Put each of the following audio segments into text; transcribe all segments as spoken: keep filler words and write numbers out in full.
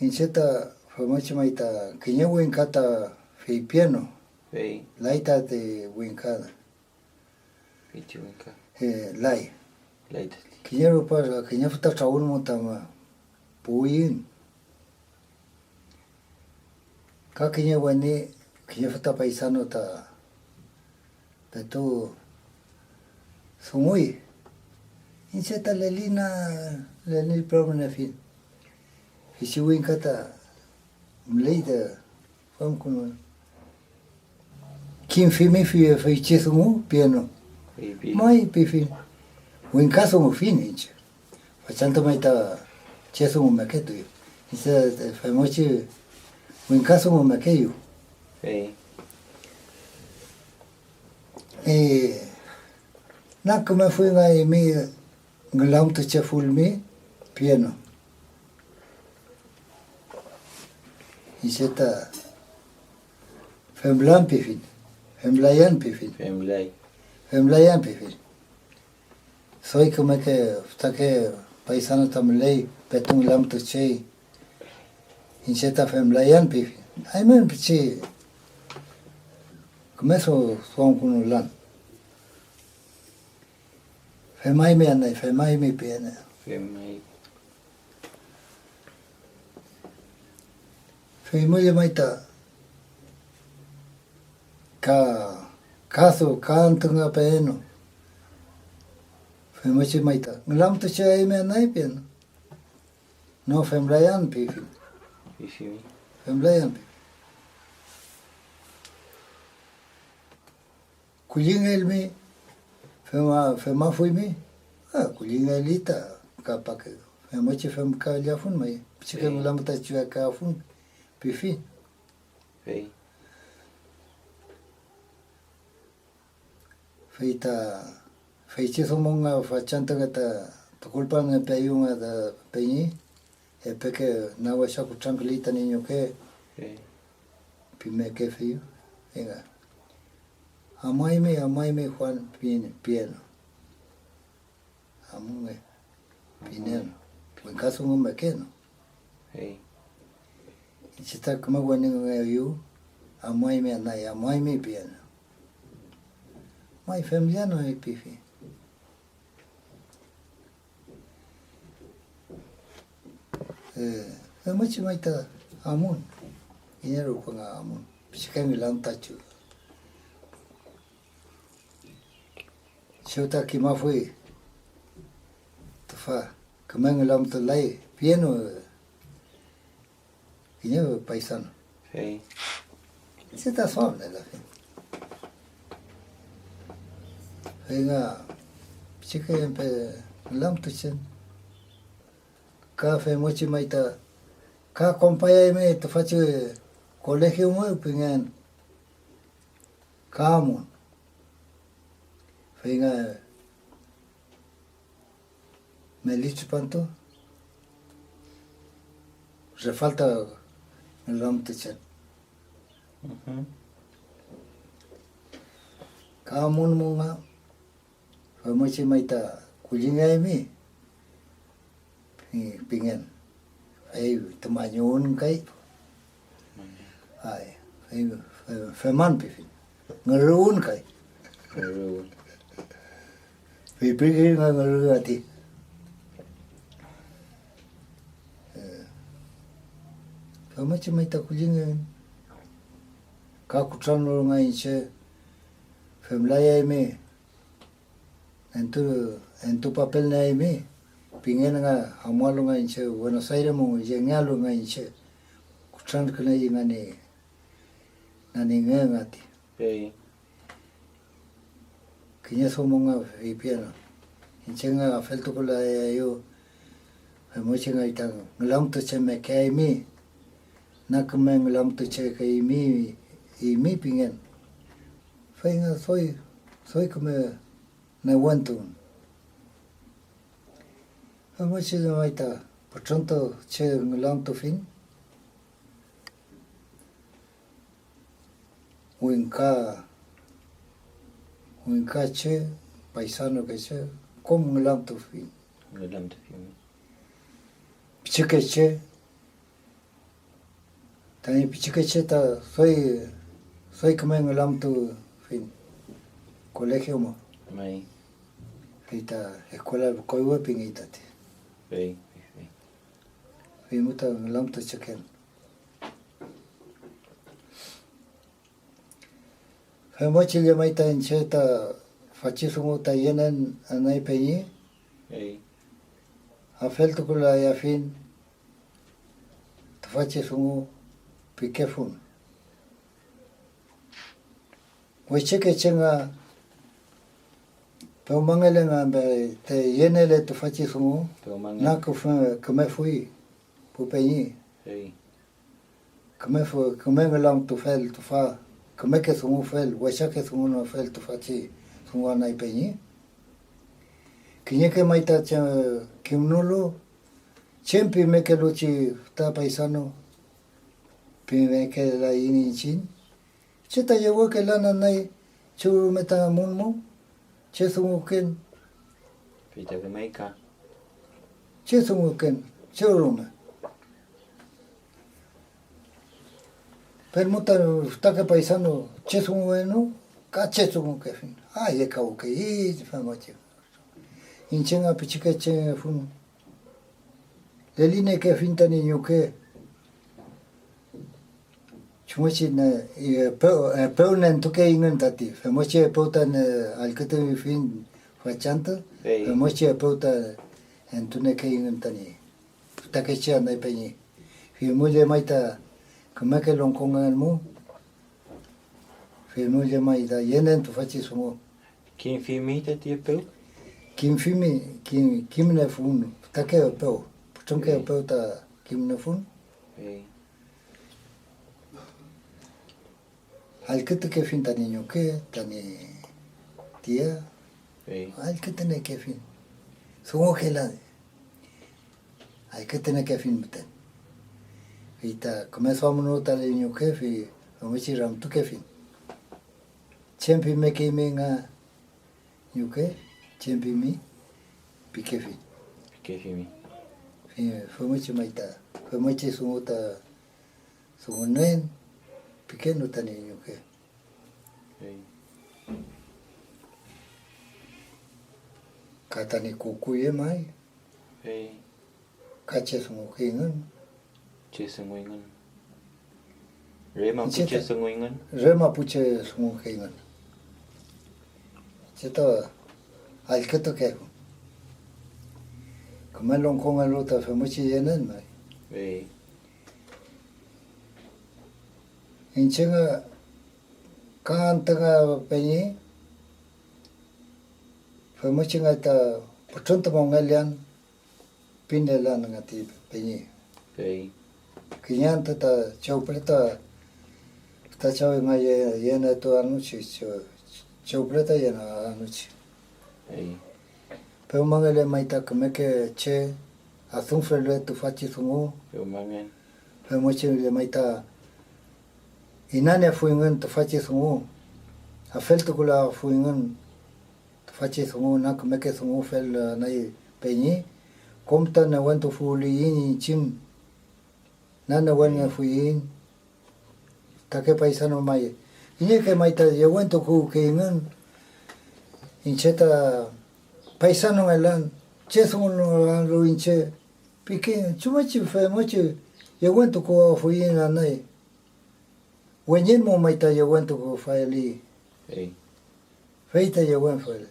Iñche ta famngechi may ta kiñe wingka ta feypienu. Fey. Lay tati wingka. Feychi wingka. Eh, lay. Lay tati. Kiñe rupa, kiñe füta trawün mu ta puwiyiñ. Ka kiñe weni, kiñe füta paisano ta petu dunguy. Iñche ta lelina, leli püramyeniefiñ. Feychi wingka ta müley ta famkünu. Kimfimi fi-, feychi dungu pienu. Feypi. May pifi. Wingka dungufiñ iñche. Fachantü may ta che dungu meketuy. Iñche femngechi wingka dungu mekeyu. Fey. Eh, na kümefuy nga eymi ngülamtuchefulmi pienu. Iñche ta femlan pifiñ, femlayan pifiñ. Femlay. Femlayan pifiñ. Doy kümeke fütake paisano ta müley petu ngülamtuchey. Iñche ta femlayan pifi. Aymen pichi küme du-, duamkünulan. Femaymi anay, femaymi piene. Femay. Fey mu llemay ta ka, ka du-, ka antünga peenu. Femngechi may ta ngülamtucheaymi anay pienu. No, femlayan pifi. Pifimi. Femlayan pifi. Kullingelmi, fema-, femafuymi, a, kullingelmi ta kapake, femngechi femkallafun may, pichike ngülam ta chiwakafun, pifi. Fey. Fey ta feychi domo nga fachantü nga ta tukulpangepeyü nga ta peñi, epeke na wesa kutranküley tañi ñuke, fey pimekefiyu, fey nga, "Amuaymi, amuaymi, Juan", pi-, pienu. Amunge, pinen, wingkadungumekenu. Fey. Iñche ta küme wenungeyu, "Amuaymi, anay, amuaymi", pienu. "May, femllano", pifi. Eh, femngechi may ta amun, kiñe ruka nga amun, pichike ngülam ta chu. Chew ta kimafuy tüfa, küme ngülamtulay pienu kiñe paisano. Fey. Che ta duamlelafi. Fey nga pichike empe ngülamtuchen, ka femngechi may ta ka kompayaymi tüfachi colegio mew pingen. Ka amun. Fey nga meli tripantu, re falta ngülamtuchen. Mhm. Ka amun mu nga, femngechi may ta kullingeaymi, pi-, pingen. Fey tüma ñuwün kay. Ay, fey fe-, feman pifiñ. Ngürüwün kay. Ngürüwün. Feypirkey nga ngürüwün ati. Eh, femngechi may ta kullingeaymi. Ka kutranlu nga iñche, femlayaymi. Entu, entupapelnieaymi, pingen nga amualu nga iñche Buenos Aires mu yengealu nga iñche, kutranküney nga ñi, nga ñi nge nga ti. Fey. Kiñe domo nga feypian, iñche nga afeltukulayaeyu, femngechi nga ta ngülamtuchemekeaymi, na küme ngülamtuchekeymi eymi pingen. Fey nga doy, doy küme newentu. Femngechi llemay ta pütrün che ngülamtufiñ, wingka, wingka che, paisano che, kom ngülamtufiñ. Ngülamtufiñ. Pichike che, Tañi pichikeche ta doy, doy küme ngülamtufiñ colegio mew. May. Fey ta escuela koywe pingey tati. Fey, fey, fey. Fey mu ta ngülamtucheken. Femngechi llemay ta iñche ta fachi dungu ta yenen anay peñi, Ey. Afeltukulayafiñ tüfachi dungu pikefun. Wechekeche nga pewmangele nga te yenele tüfachi dungu, Pewmange. Na küfe-, kümefuy, pu peñi. Ey. Küme fu-, küme ngülamtufel tüfa, kümeke dungufel, wesake dungunofel tüfachi dungu anay peñi. Kiñeke may ta che-, kimnolu chem pimekeluchi füta paysano pimekelaiñ iñchiñ. Che ta yewekelan anay chew rume ta munmu, che dunguken. Fey ta kümey ka. Che dunguken, chew rume. Permuta fütake paysano che dunguwenu, ka che dungukefiñ. Ayekawkey femngechi. Iñche nga pichike che fun. Leliniekefiñ tañi ñuke. Chumngechi ne, epew, epew nentukeyngün tati, femngechi epew ta ne allkütufiñ fachantü, Ey. Femngechi epew ta entunekeyngün tañi fütakeche anay peñi. Feymu llemay ta kümeke longkongelmu, feymu llemay ta yenen tüfachi dungu. ¿Kimfimi tati epew? Kimfimi, kim-, kimnefun, fütake epew, pütrünke Ey. Epew ta kimnefun. Ey. Allkütukefiñ tañi ñuke, tañi tía. Ey. Allkütuniekefiñ. Dungukelay. Allkütuniekefiñ müten. Fey ta küme duamnolu ta ñuke, fey femngechi ramtukefiñ: ¿Chem pimekeymi nga ñuke? ¿Chem pimi? Pikefiñ. Pikefimi. Fey femngechi may ta, femngechi dungu ta dungunen pikenu tañi ñuke. Ey. Ka tañi kukuye may. Ey. Ka che dungukeyngün. Che dunguyngün. Re mapuche dunguyngün. Re mapuche dungukeyngün. Che ta allkütukelu. Küme longkongelu ta femngechi yenen may. Ey. Iñche nga ka antü nga peñi, femngechi nga ta pütrün ta mongelean pinelan nga ti peñi. Fey. Kiñe antü ta chewpüle ta füta chaw nga ye-, yenetuanuchi, chew-, chewpüle ta yeneanuchi. Fey. Pewmangele may ta kümeke che adümfele tüfachi dungu. Pewmangen. Femngechi llemay ta inaniefuyngün tüfachi dungu, afeltukulafuyngün tüfachi dungu, na kümeke dungufel anay peñi, kom ta newentufuwliyiñ iñchiñ, na newenngefuiñ. Fütake paysano may, kiñeke may ta yewentukuwkeyngün, iñche ta paysanongelan, che dungunolu iñche, piki, chumngechi femngechi yewentukuwafuiñ anay. Weñen mu may ta yewentukufali. Ey. Fey ta yewenfel.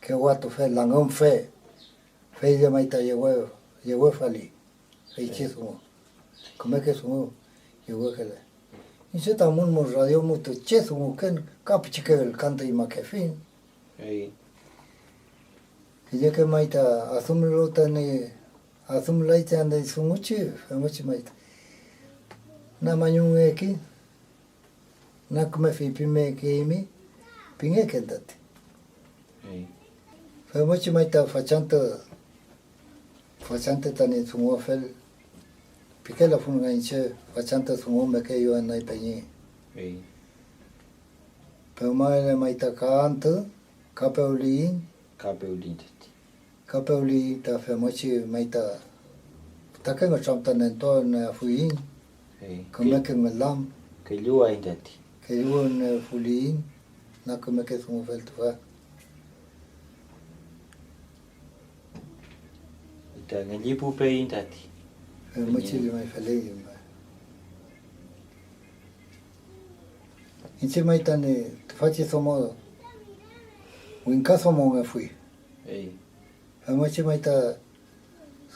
Kewatufel, langümfe. Fey llemay ta yewe-, yewefali. Feychi dungu. Kümeke dungu yewekele. Iñche ta munmu radio mu ta che dunguken ka pichike ülkan ta imakefiñ. Ey. Kiñeke may ta adümlu tañi, adümlay ta anay dunguchi, femngechi may ta na mañumngeki, na küme feypimekeymi, pingeken tati. Ey. Femngechi may ta fachantü, fachantü tañi dunguafel, pikelafun nga iñche fachantü dungu mekeyu anay peñi. Ey. Pewmangele may ta ka antü, ka pewliyiñ. Ka pewliyiñ tati. Ka pewliyiñ ta femngechi may ta Fütake ngütram ta nentuaeneafuiñ, ey, kümeke ngülam, kelluwayiñ tati. Kelluwünefuliyiñ na kümeke dungufel tüfa. Ta ngellipupeiñ tati. Femngechi llemay feley. Iñche may tañi tüfachi domo wingka domongefuy. Ey. Femngechi may ta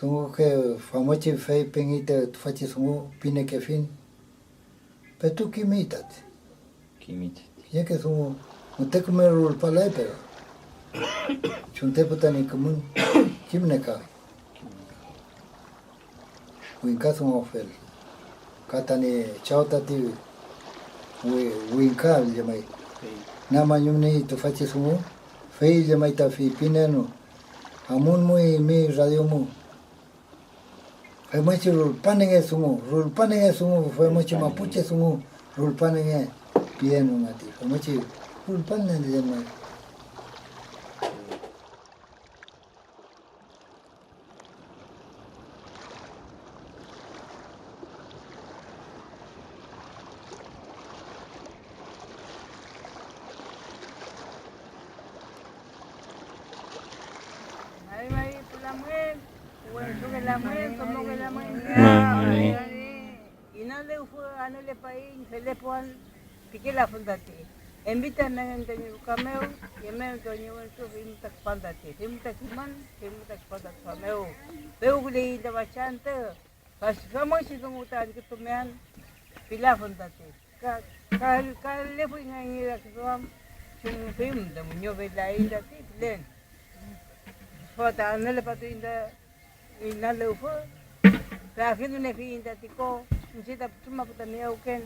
dunguke famngechi fey pengi ta tüfachi dungu pinekefiñ, petu kimi tati. Kimi tati. Kiñeke dungu müte küme rulpalay, pero chuntepu tañi kümün kimneka. Wingka dungufel, ka tañi chaw tati wi-, wingka llemay. Namañumniey tüfachi dungu, fey llemay ta feypinenu: "Amun mu eymi radio mu." Femngechi rulpanenge dungu, rulpanenge dungu, femngechi mapuche dungu, rulpanenge pienu mati, femngechi rulpanen llemay. Mari mari pu lamngen, wentrukelamen, domokelamen. Mari mari. Inalewfü anülepaiñ felepuan pikelafun tati. Envita mengen tañi ruka mew, yemen tañi wentru, feymu ta küpan tati, feymu ta kimün, feymu ta küpan ta tüfa mew. Pewküleiñ ta fachantü, fach-, famngechi dungu ta allkütumean pilafun tati. Ka, ka, ka lefuy nga ñi rakiduam, chumfim ta wiñofelaiñ tati pilen. Tüfa ta anülepatuiñ ta inalewfü, ta afiduniefiyiñ tati ko, iñche ta pütrü mapu ta miyawken,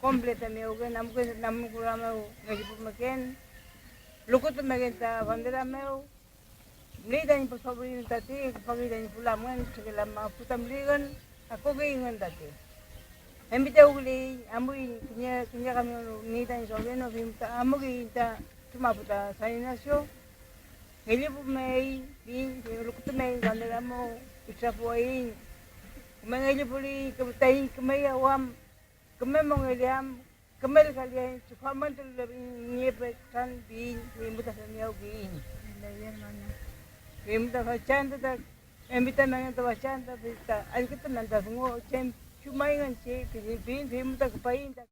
kom püle ta miyawken, amuken ta namun kura mew, ngellipumeken, lukutumeken ta bandera mew. Müley tañi pu sobrino tati, küpakey tañi pu lamngen, trükela mapu ta müleyngün, akokeyngün tati. Envitawküleiñ, amuiñ kiñe, kiñe kamion niey tañi sobrino, fey ta amukeiñ ta tüfapu ta San Ignacio. Ngellipumeaiñ piyiñ, fey lukutumeaiñ bandera mew, witrapuwayiñ. Küme ngellipuliyiñ taiñ küme yawam, küme mongeleam, kümelkaleaiñ, tüfa mantulelu ñi epe kutran piyiñ, fey mu ta femyawkiyiñ. Fey mu ta fachantü ta envita mengen ta fachantü, fey ta allkütumen ta dungu chem chumayngün che piyiñ, fey mu ta küpayiñ ta.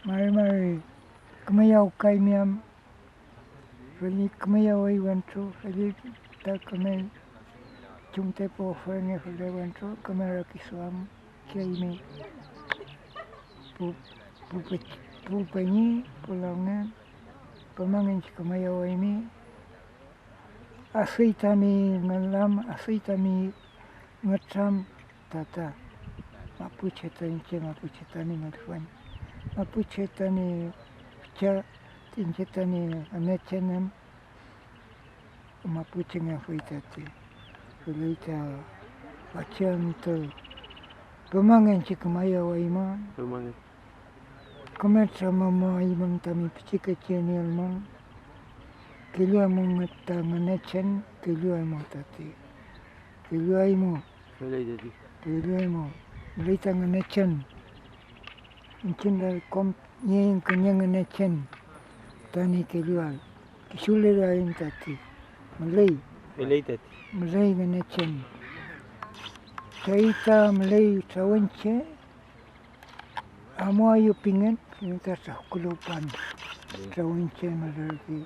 Mari mari, küme yawkaymi am, feli küme yawey wentru, feli ta küme chumtepu ofrengefule wentru, küme rakiduamkeymi pu, pu pe-, pu peñi, pu lamngen, pemangen chi küme yaweymi. Asüy tami ngülam, asüy tami ngütram, tata. Mapuche ta iñche, mapuche tañi mülfün, mapuche tañi fücha, iñche tañi ngünechen em, mapuchengefuy tati. Feley ta fachi antü pemangen chi kümayawaymün. Pemangen. Küme tremümuaymün tami pichikeche nielmün, kelluaymün ta Ngünechen, kelluaymu tati, kelluaymu. Feley tati. Kelluaymu, müley ta Ngünechen. Iñchiñ ta kom nieiñ kiñe Ngünechen tañi kelluael, kisulelayiñ tati, müley. Feley tati. Müley Ngünechen. Fey ta müley trawüñche, amuayu pingen, fey ta trafküluwpan, trawüñche mülelfi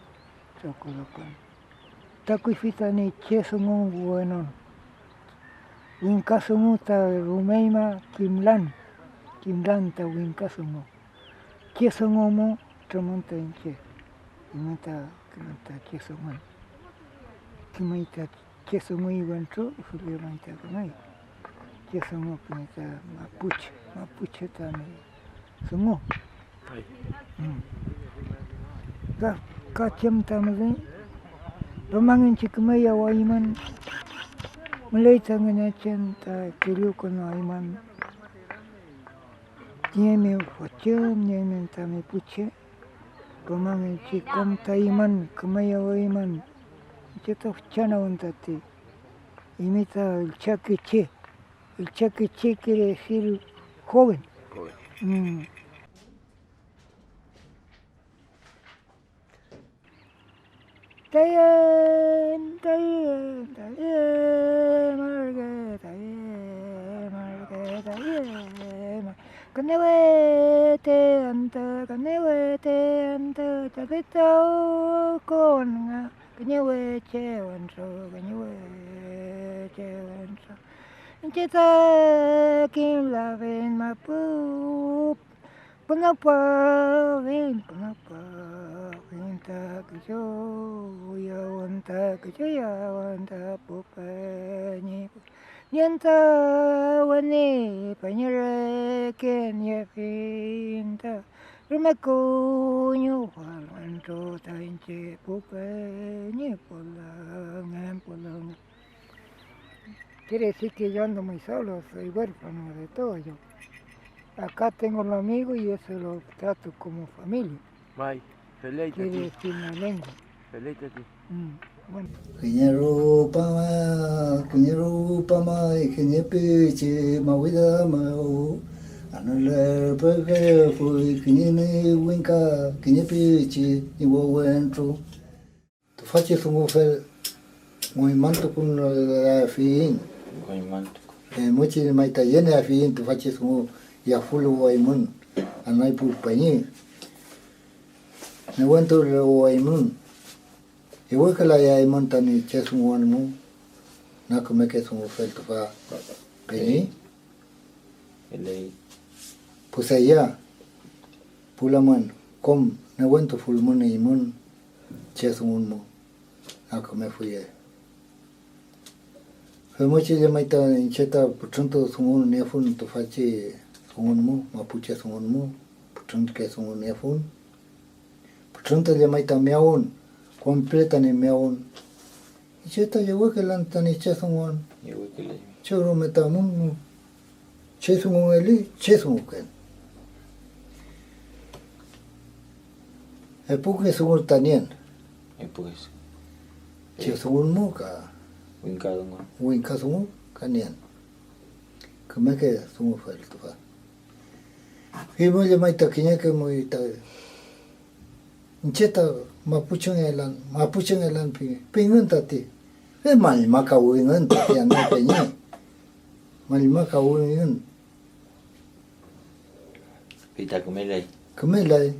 trafküluwpan. Ta kuyfi tañi che dungu wenon, wingka dungu ta rumeñma kimlan, Kimlan ta wingka dungu. Che dungu mu tremün ta iñche. Kimün ta, kimün ta che dungun. Kimüy ta che dunguy wentru, dullemay ta kümey. Che dungu püñi ta mapuche, mapuche tami dungu. Ay. Mm. Ka, ka chem ta mülen, romangen chi küme yawaymün, müley ta Ngünechen ta kellukonoaymün. Niemi fotüm, niemi tami pu che, romangen chi kom ta eymün küme yawaymün. Iñche ta füchanawün tati, eymi ta üllchake che. Üllchake che quiere decir joven. Joven. Mm. Tayen, tayen, tayen, marke, tayen, marke, tayen, mar-, kanewe te anta, kanewe te anta, tapetaw konnga, kanewe che wentru, kanewe che wentru. Iñche ta kimlafiñ mapu. Pünapafiñ, pünapafiñ ta kisu yawün ta, kisu yawün ta pu peñi, nien ta weni peñi reke niefiñ ta rume kuñiwfal wentru ta iñche pu peñi, pu lamngen, pu lamngen. Quiere decir que yo ando muy solo, soy huérfano de todo yo. Acá tengo los amigos y eso lo trato como familia. May, feley tati. Quiere decir la lengua. Feley tati. Mm, bueno. Kiñe rupa ma, kiñe rupa may, kiñe pichi mawida mew, anülerpekefuy kiñe ni wingka, kiñe pichi ñi wewentru. Tüfachi dungu fel ngoymantukunieafiyiñ. Ngoymantuku-. Femngechi may ta yenieafiyiñ tüfachi dungu yafüluwaymün, anay pu peñi, newentulewaymün, yewekelayaymün tañi che dunguan mu, na kümeke dungu fel tüfa peñi. Feley. Pu saya, pu lamngen, kom newentufulmün eymün che dungun mu, na kümefuye. Femngechi llemay ta iñche ta pütrüntu dungu niefun tüfachi dungun mu, mapuche dungun mu, pütrünke dungu niefun. Pütrün ta llemay ta miyawün, kompletani miyawün. Iñche ta yewekelan tañi che dunguan. Yewekelay. Chew rume ta amun, che dungungeli, che dunguken. Epuke dungu ta nien. Epuke dungu. Che dungun mu ka. Wingka dungu. Wingka dungu ka nien. Kümeke dungu fel tüfa. Fey mu llemay ta kiñeke muy ta iñche ta mapuchengelan, mapuchengelan pi-, pingün tati. Fey mallmakawingün tati anay peñi. Mallmakawingün. Fey ta kümelay. Kümelay.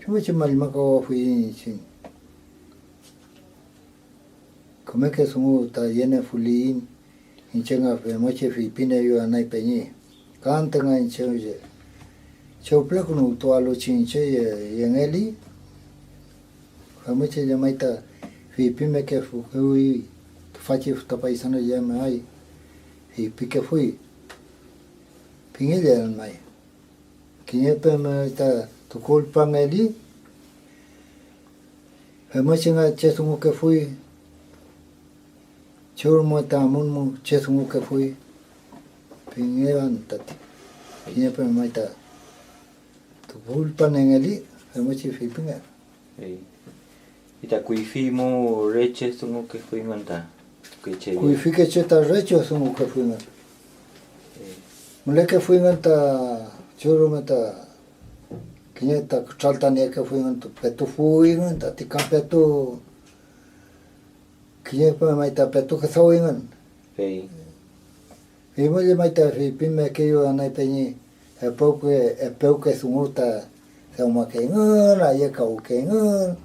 Chumngechi mallmakawafuiñ iñchiñ. Kümeke dungu ta yeniefuliyiñ iñche nga femngechi feypinieyu anay peñi, ka antü nga iñche chew pülekünuwtualu chi iñche ye-, yengeli, femngechi llemay ta feypimekefuy tüfachi füta paysano llemay, feypikefuy, pingele may. Kiñe peme ta tukulpangeli, femngechi nga che dungukefuy, chew rume ta amun mu che dungukefuy, pingean tati. Kiñe peme may ta tukulpanengeli, femngechi feypingen. Ey. Y ta kuyfi mu re che dungukefuyngün ta keche. Kuyfike che ta re che dungukefuyngün. Ey. Mülekefuyngün ta chew rume ta kiñe ta kütral ta niekefuyngün, petu fuwingün tati ka petu kiñe püme may ta petu küdawingün. Fey. Fey mu llemay ta feypimekeyu anay peñi epewke, epewke dungu ta dewmakeyngün, ayekawkeyngün,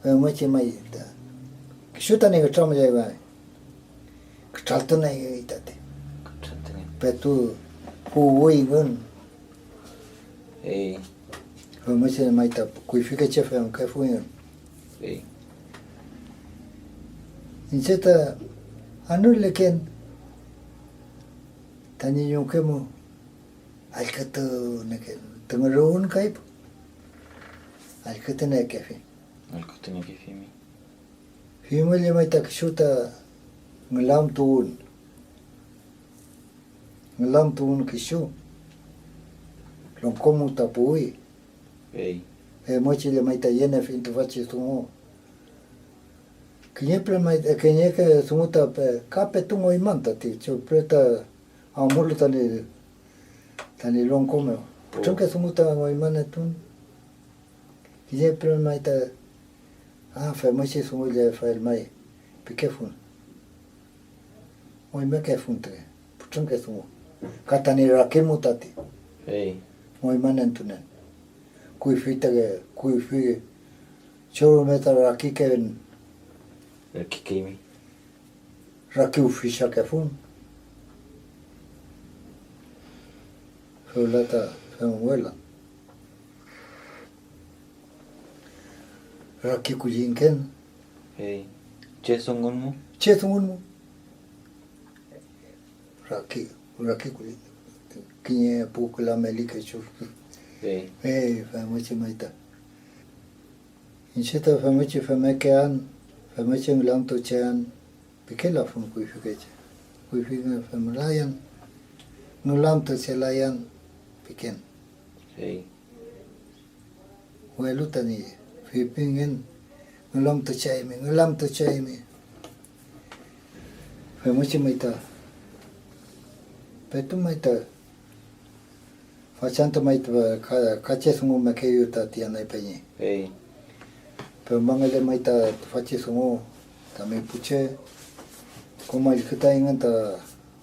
femngechi may ta kisu tañi nütramyeway, kütraltunay tati. Kütraltunay. Petu puwiyngün. Ey. Femngechi may ta kuyfike che femkefuyngün. Ey. Iñche ta anüleken tañi ñuke mu allkütunieken, tüngürüwün kay pu allkütuniekefi. Allkütuniekefimi. Feymew llemay ta kisu ta ngülamtuwün, ngülamtuwün kisu, longko mu ta puwi. Ey. Femngechi llemay ta yeniefiñ tüfachi dungu. Kiñe püle may, kiñeke dungu ta pe-, ka petu ngoyman tati, chofre ta amulu tani, tani longko mew. Pütrünke dungu ta ngoymanetun. Kiñe püle may ta, ah, femngechi dungu llefael may pikefun. Ngoymekefun tüke, pütrünke dungu. Ka tani rakimu tati. Ey. Ngoymanentunen. Kuyfi tüke, kuyfi, chew rume ta rakike. Rakikeymi. Rakiwfishakefun. Fewla ta femwela. Rakikulliñken. Ey. Che dungun mu? Che dungun mu? Raki, rakikulliñ. Kiñe pu küla meli kechu. Ey. Ey, femngechi may ta. Iñche ta femngechi femmekean, femngechi ngülamtuchean, pikelafun kuyfike che. Kuyfike femlayan, ngülamtuchelayan piken. Ey. Welu tañi feypingen, ngülamtucheymi, ngülamtucheymi. Femngechi may ta, petu may ta, fachantü may ta ka, ka che dungu mekeyu tati anay peñi. Ey. Pewmangele may ta tüfachi dungu tami pu che, kom allkütayngün ta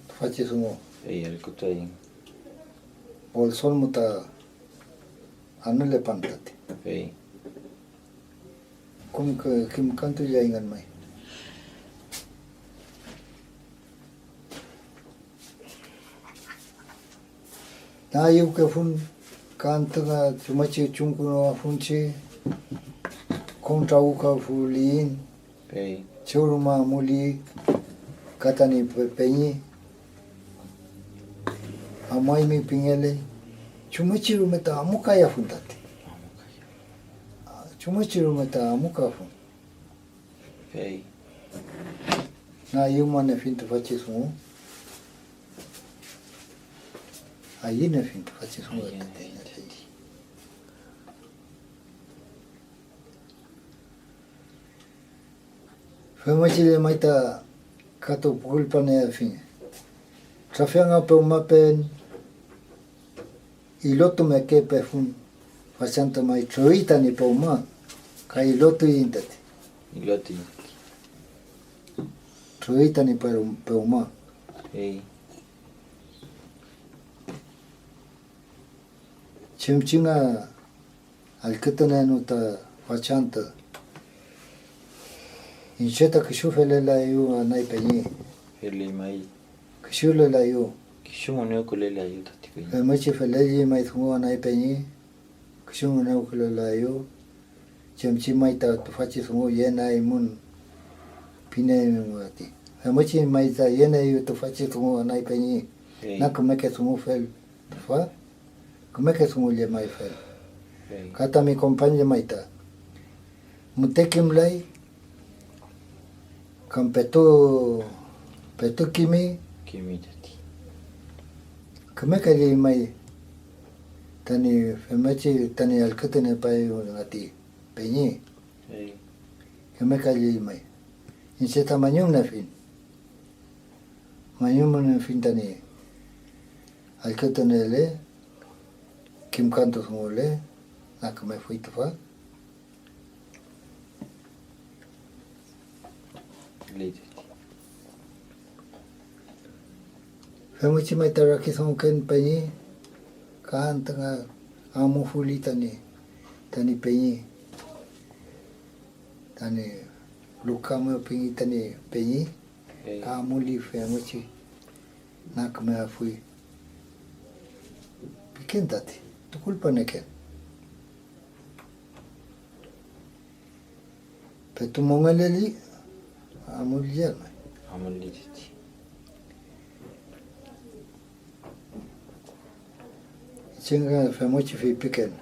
tüfachi dungu. Ey, allkütayngün. Bolson mu ta anülepan tati. Ey. Kom ke-, kimkantullayngün may. Na ayüwkefun ka antü nga chumngechi chumkünuafunchi, kom trawükafuliyiñ. Ey. Chew rume amuli ka tani pe-, peñi, amuaymi pingele, chumngechi rume ta amukayafun tati. Chumngechi rume ta amukafun. Ey. Na ayüwmaniefiñ tüfachi dungu. Ayüniefiñ tüfachi dungu. Ayüniefiñ. Femngechi llemay ta ka tukulpanieafiñ. Trafianga pewmapen, ilotumekepefun, fachantü may trürüy tañi pewma, ka ilotuiñ tati. Ilotuiñ tati. Trürüy tañi pew-, pewma. Ey. Chumchi nga allkütunenu ta fachantü. Iñche ta kisu felelaeyu anay peñi. Feley may. Kisu lelaeyu. Kisu ngünewkülelaeyu tati peñi. Femngechi felelli may dungu anay peñi. Kisu ngünewkülelaeyu. Chumchi may ta tüfachi dungu yenaeymün pineeymün tati. Femngechi may ta yenieeyu tüfachi dungu anay peñi. Ey. Na kümeke dungu fel tüfa. Kümeke dungu llemay fel. Ey. Ka tami kompañ llemay ta müte kimlay, kam petu, petu kimi. Kimi tati. Kümeke llemay tañi femngechi tañi allkütuniepaeyew tati peñi. Ey. Kümeke llemay. Iñche ta mañumniefiñ. Mañumniefiñ tañi allkütuniele, kimkantu dungule, na kümefuy tüfa. Femngechi may ta rakiduamken peñi, ka antü nga amufuli tañi, tañi peñi, tañi ruka mew pingi tañi peñi, ey, ka amuli femngechi na kümeafuy. Piken tati, tukulpaneken. Petu mongeleli, amulliyan may. Amulli tati. Iñche nga femngechi feypiken.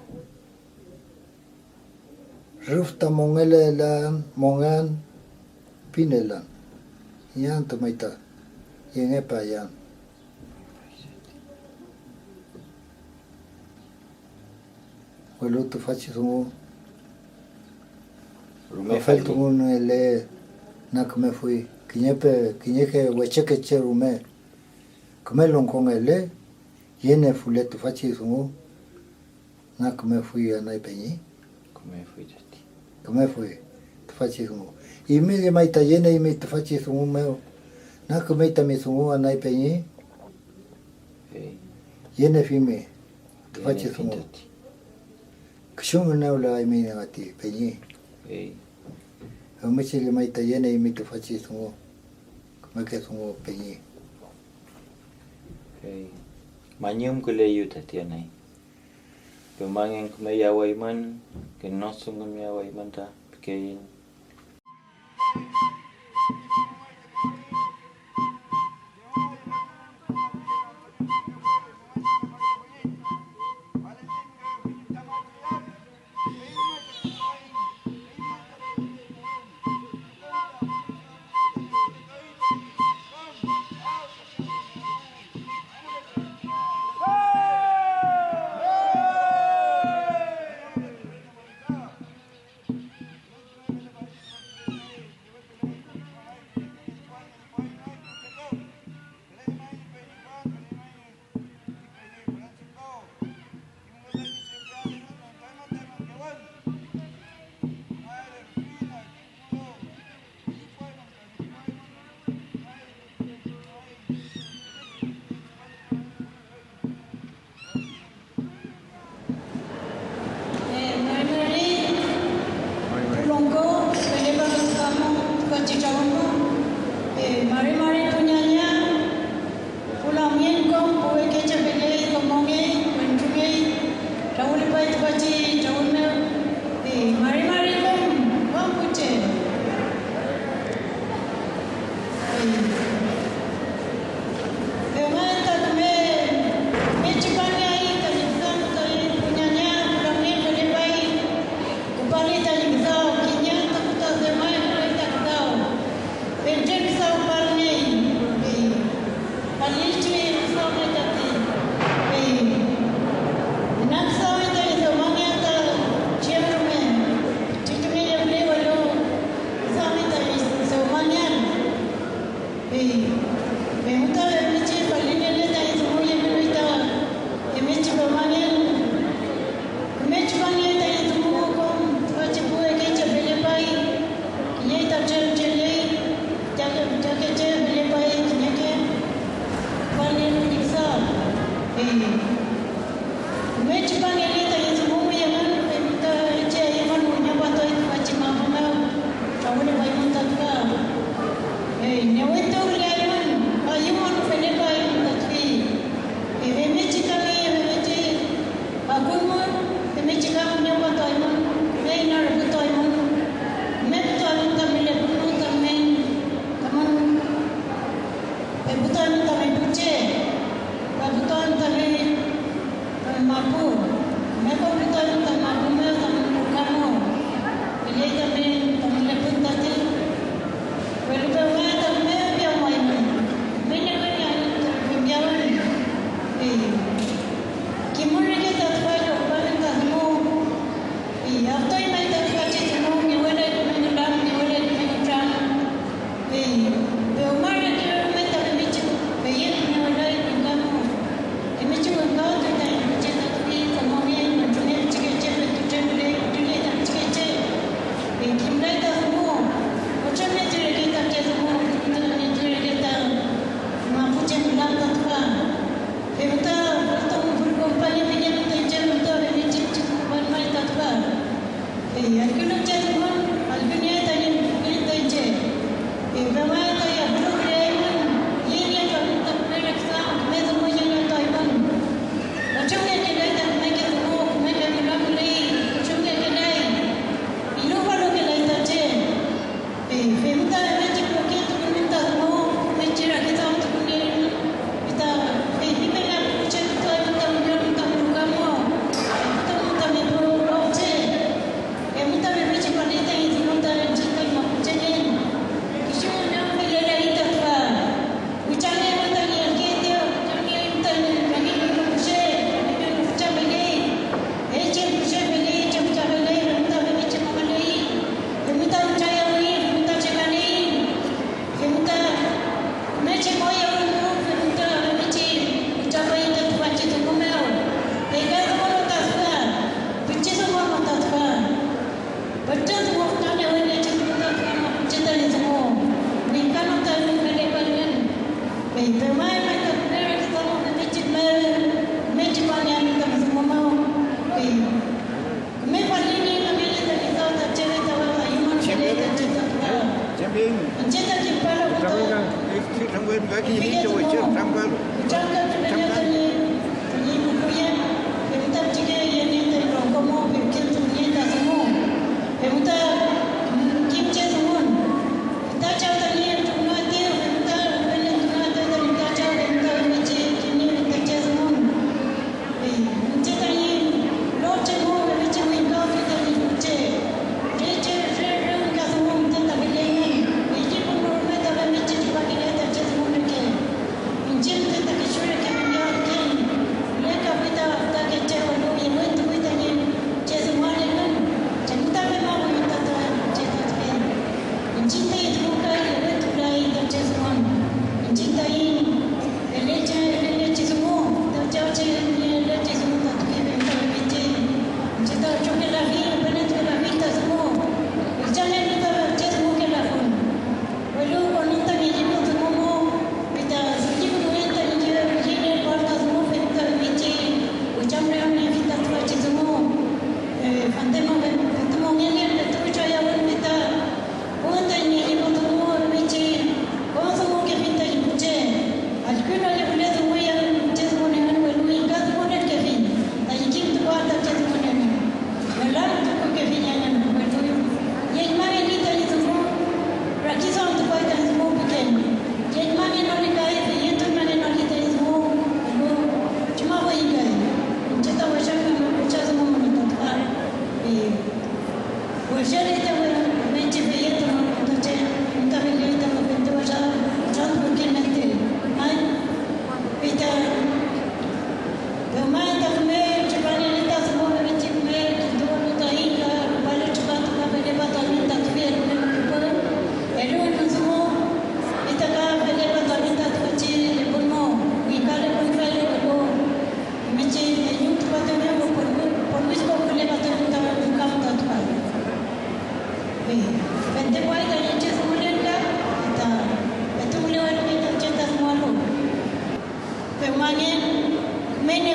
Rüf ta mongelelan, mongean, pinelan. Iney antü may ta yengepayan. Welu tüfachi dungu, rume ofeltungungele na kümefuy. Kiñe pe, kiñeke wechekeche rume küme longkongele, yenefule tüfachi dungu, na kümefuy anay peñi. Kümefuy tati. Kümefuy tüfachi dungu. Eymi llemay ta yeneymi tüfachi dungu mew, na kümey tami dungu anay peñi. Fey. Yenefimi tüfachi dungu. Yenefi tati. Kisu ngünewlaaymi tati peñi. Fey. Femngechi llemay ta yeneymi tüfachi dungu, kümeke dungu peñi. Fey mañumküleyu tati anay. Pemangen küme yawaymün, künosdungumeawaymün ta pikeiñ. Eh, mari mari pu longko, felepalu tüfachi trawün mew. Eh, mari mari pu ñaña, pu lamngen kom, pu wekeche feley, domongey, wentrungey, trawülipay tüfachi trawün mew. Eh, mari mari kom, kom pu che. Fewma ta küme, küme tripangeay tañi küdaw taiñ pu ñaña, pu lamngen felepay, küpali tañi küdaw, kiñe antü fütra dewmay müley ta küdaw, fentren küdaw palngey, fey falilchi küdaw may tati, fey ina küdaw may tañi dewmangeael ta chem rume, pichike müley, welu küdaw may tañi dewmangeael. Fey, feymew ta femngechi falingele tañi dungu yemeluy ta femngechi dewmangen, küme tripange tañi dungu kom tüfachi pu wekeche felepay, kiñe ta tremcheley, fütrake, fütrake che felepay kiñeke, küpalngelu ñi küdaw. Fey, Küme tripangele tañi dungu mu engün, feymew ta iñche ayüwün wiñopatuay tüfachi mapu mew, trawülepaymün ta tüfa. Fey newentuwküleaymün, ayüwün felepaymün ta tüfi. Fey femngechi kangey, femngechi akuymün, femngechi ka wiñopatuaymün, fey narüfütuaymün, meputuaymün tami lepün, tami, tamün Peputuan tami pu che, peputuan tami, tami mapu, me peputuan tami mapu mew, tami ruka mew, feley tami, tami lepün tati, welu pewme ta küme piamuaymün, küme ñewenieaymün tami fempiawen, fey kimün reke ta tüfa llowpamen ta dungu, fey aftuaymün ta tüfachi dungu, ñiwelay küme ngülam, ñiwelay küme nütram. Fey pewma reke rume ta femngechi feyentuniewelay wingka dungu, femngechi wingkawtuy tañi pu che tati domongen, wentrungen, pichikeche, fentren müley, putrüle ta pichikeche. Fey kimlay ta dungu, otremngechi reke ta che dungu, otremngechi reke ta mapuche ngülam ta tüfa. Fey ta fülkonpañi pingelu ta iñche mew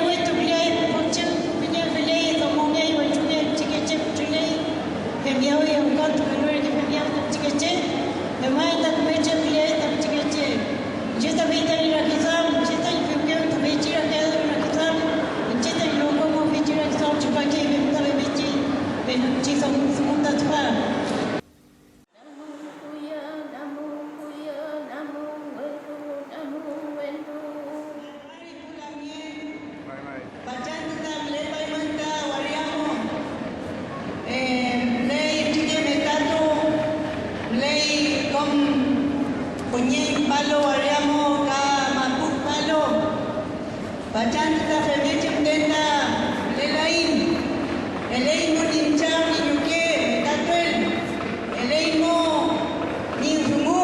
Wetuley, puchü püñefeley, domongey, wentrungey, pichikeche pütrüley, femyawey, angkan tukelu reke femyawey ta pichikeche, femaen ta küme che pülley ta pichikeche. Iñche ta fey tañi rakiduam, iñche tañi fewkew ta feychi rakiduam, iñche tañi longko mo feychi rakiduam tripakey fey ta femngechi, femngechi dungun ta tüfa. Namun kuya, namun kuya, namun wentru, namun wentru. Fachantü ta mülepaymün ta waria mo. Eh, müley itroke metatu, müley kom püñeñ küpalu waria mo ka mapu küpalu. Fachantü ta femngechi müten ta mülelaiñ. Eleymu ñi chaw ñi ñuke metatuel, eleymu ñi dungu.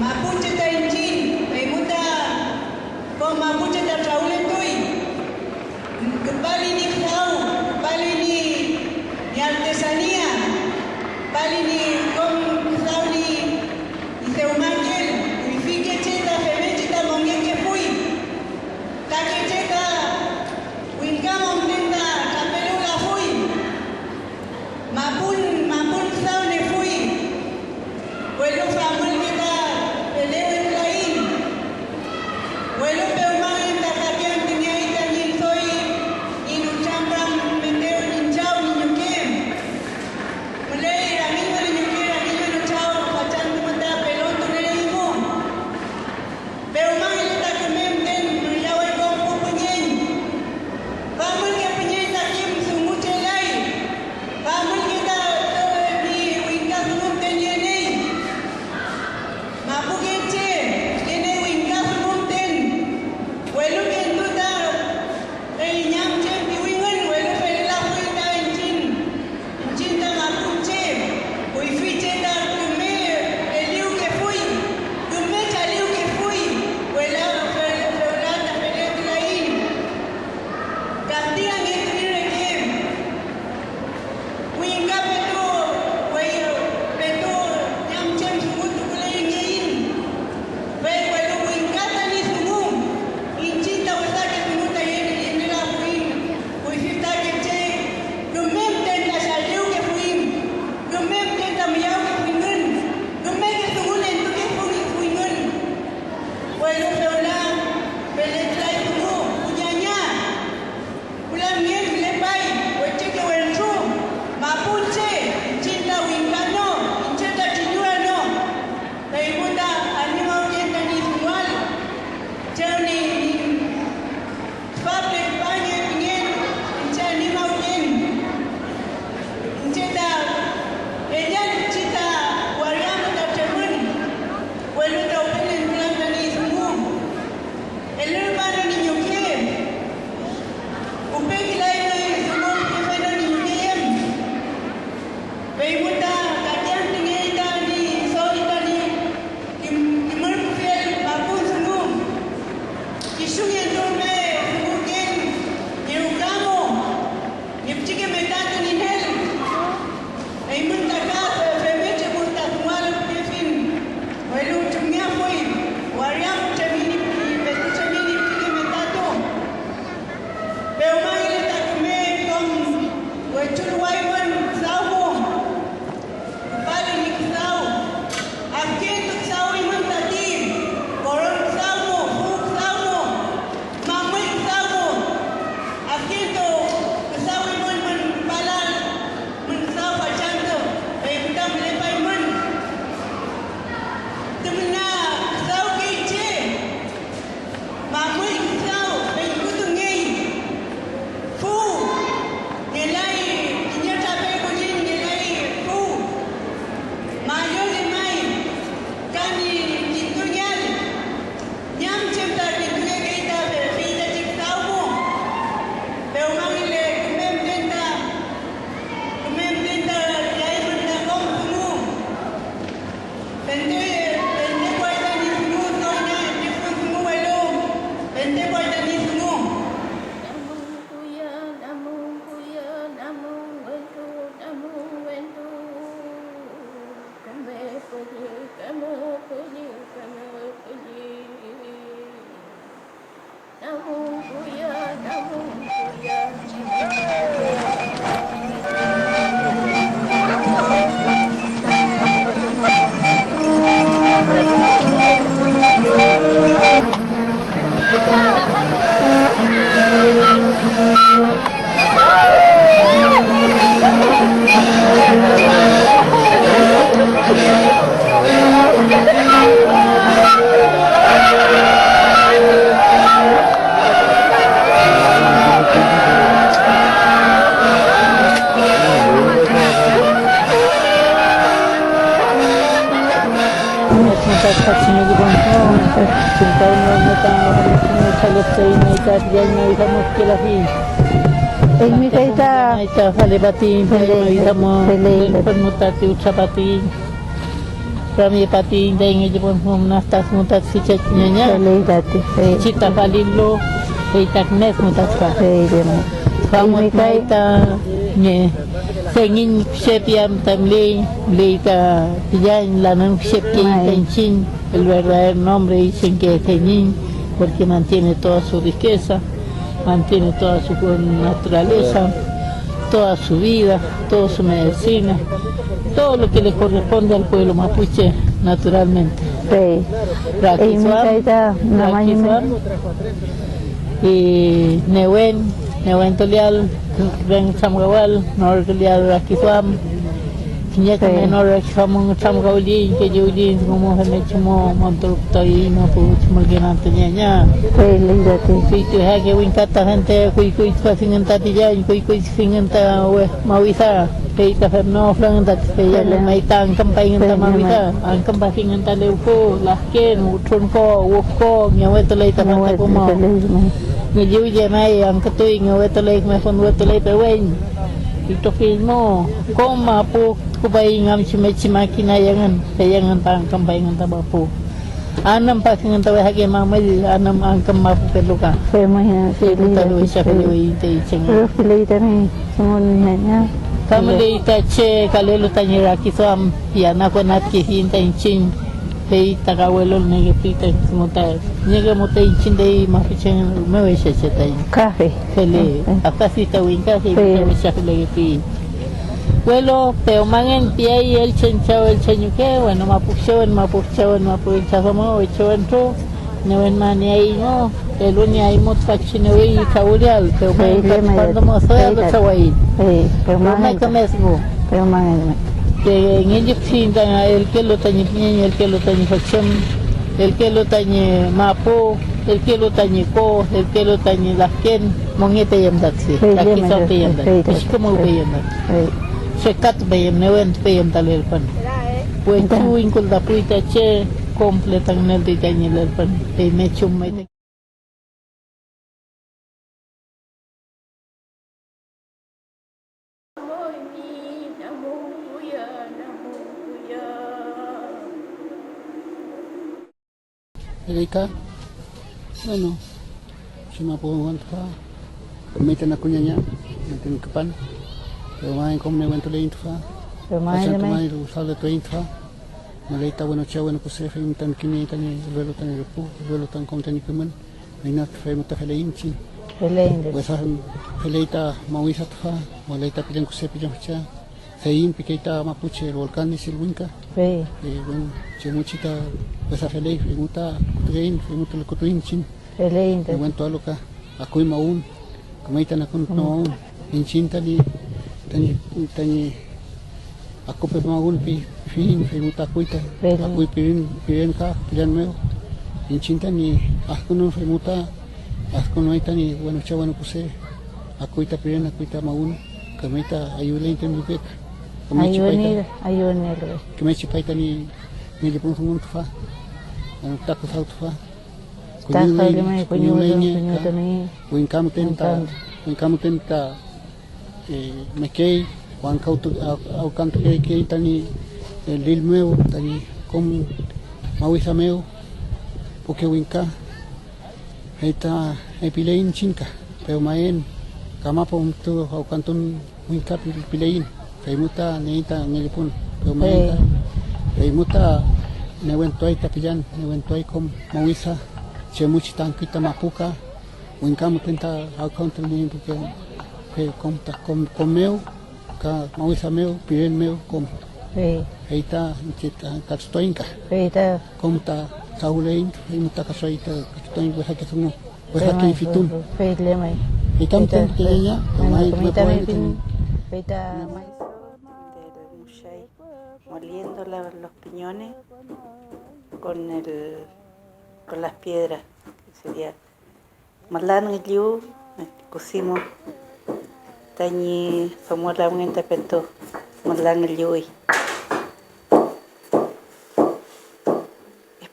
Mapuche ta iñchiñ, feymu ta kom mapuche ta trawületuy. Küpali ñi küdaw, küpali ñi, ñi artesanía, küpali ñi kom küdaw ñi, ñi dewmakel, kuyfike che ta femngechi ta mongekefuy, kake che ta wingkam am müten ta trapeluwlafuy. Eymi kay ta. Fale patiñ, fey mawida mo, feley. Fey mutati utra patiñ, ramye patiñ, taiñ ngellipun mo, münasta mutati ficha ñaña. Feley tati, fey. Chita falillu, fey ta kümes mutati fa. Fey llemay. Famut may ta ñe, sengiñ kushe piam ta müley, müley ta pillañ, lanün kushe pikey ta iñchiñ. El verdadero nombre dicen que es Feñiñ, porque mantiene toda su riqueza, mantiene toda su naturaleza, toda su vida, toda su medicina, todo lo que le corresponde al pueblo mapuche naturalmente. Fey, eymi kay ta namañume. Y newen, newentuleal, küme nütramkawal, norküleal rakiduam. Kiñe küme nor rakiduam nütramkawliyiñ, kelluwliyiñ dungu mo femngechi mo monturputuaiñ mapu chumülken antü ñaña. Fey ley tati. Fey ti wesake wingka ta fente kuykuy tüfa fingün ta pillañ, kuykuy fingün ta we-, mawida. Fey ta femnoflangün tati, fey engün may ta angkümpayngün ta mawida, angkümpafingün ta lewfü, lafken, wütrunko, wüfko, ngewetuley ta fanta kumo. Ngilliwye may, angkütuy, ngewetuley, küme fün wetuley peweñ. Itrofill mo, kom mapu tukupaiñ am chumechi makinay engün, fey engün ta angkümpayngün ta mapu. Anümpafingün ta wesake mamüll, anüm angküm mapu peluka. Fey mu ta wesa felewiyiñ ta iñche engün. Pero feley tami dungun ñaña. Ka müley ta che kalelu tañi rakiduam, yanakonatkefiyiñ ta iñchiñ, fey ta kawelulniekefuy ta dungu ta kiñeke mu ta iñchiñ taiñ mapuche rume wecheche taiñ. Ka fey. Fele, afkasi ta wingka, fey ta wecha felekefuy. Welu pewmangen piay elchen chaw elchen ñuke, wenu mapuchewen, mapuchewen, mapuchewen chaw domo, weche wentru, newenmanieaiñ mo, elunieaiñ mo tüfachi newe trawüleael, pewmangen ka tüfa domo doy alü trawaiñ. Pewmangen küme dungu. Pewmangen. Ngellipfiñ ta elkelu tañi püñeñ, elkelu tañi fotüm, elkelu tañi mapu, elkelu tañi ko, elkelu tañi lafken, mongeteyem tati, rakiduampeyem tati, püchükümuwpeyem tati, trekatupeyem, newentupeyem ta lelfün. Wechu wingkul tapuy ta che kom püle ta ngüneltuy tañi lelfün, feymechi umay ta. Feley ka, bueno, chem mapu wentru tüfa, may ta nakuñaña, may ta küpan, pero may kom newentuleiñ tüfa, fachantü may wüdaletueiñ tüfa, müley ta wenu che wenu kuse, fey müten kimniey tañi elwelu tañi rüpü, elwelu ta kom tañi kimün. Fey na, fey mu ta feley iñchiñ. Feley iñchiñ. Wesa feley ta mawida tüfa, müley ta pilen kuse pilen facha, Feyiñ pikey ta mapuche, el volcán isil wingka. Fey. Eh, bueno, chemuchi ta wesa feley, fey mu ta lukutugeiñ, fey mu ta lukutuiñ iñchiñ. Feley iñchiñ. Newentualu ka akuy mawün, kümey ta nakün mawün. Iñchiñ tañi, tañi, tañi akupe mawün pi-, pifiyiñ, fey mu ta akuy ta, akuy piren, piren ka pillan mew. Iñchiñ tañi adkünun, fey mu ta adkünuay tañi wenu che wenu kuse, akuy ta piren, akuy ta mawün, kümey ta ayüwleñ tami pek. Kümechi pay ta, kümechi pay tañi ngellipun dungun tüfa, wenu ta küdaw tüfa. Kuñiwley, kuñiwley ñi ka, wingka müten ta, wingka müten ta, eh, mekey, wangkawtu-, aw-, awkantukeykey tañi, eh, lil mew, tañi kom mawida mew, puke wingka, fey ta epiley iñchiñ ka, pewmaen, kamapu mütu awkantun wingka pil-, pileyiñ, fey mu ta nieiñ ta ngellipun, pewmaen ta, fey mu ta newentuay ta pillan, newentuay kom mawida, chemuchi ta angküy ta mapu ka, wingka müten ta awkantulnieñtuke, fey kom ta kom, kom mew, ka mawida mew, piren mew, kom. Fey. Fey ta iñche ta katrütuaiñ ka. Fey ta. Kom ta kawüleiñ, fey mu ta katrütuaiñ ta katrütuaiñ wesake dungu. Wesake ifitun. Fey llemay. Fey ta müten pequeña, may küme puwel. Fey ta may. Moliendo la, los piñones con el, con las piedras, que sería mülangüllu, kusimu tañi domo lamngen ta petu mülangülluwi.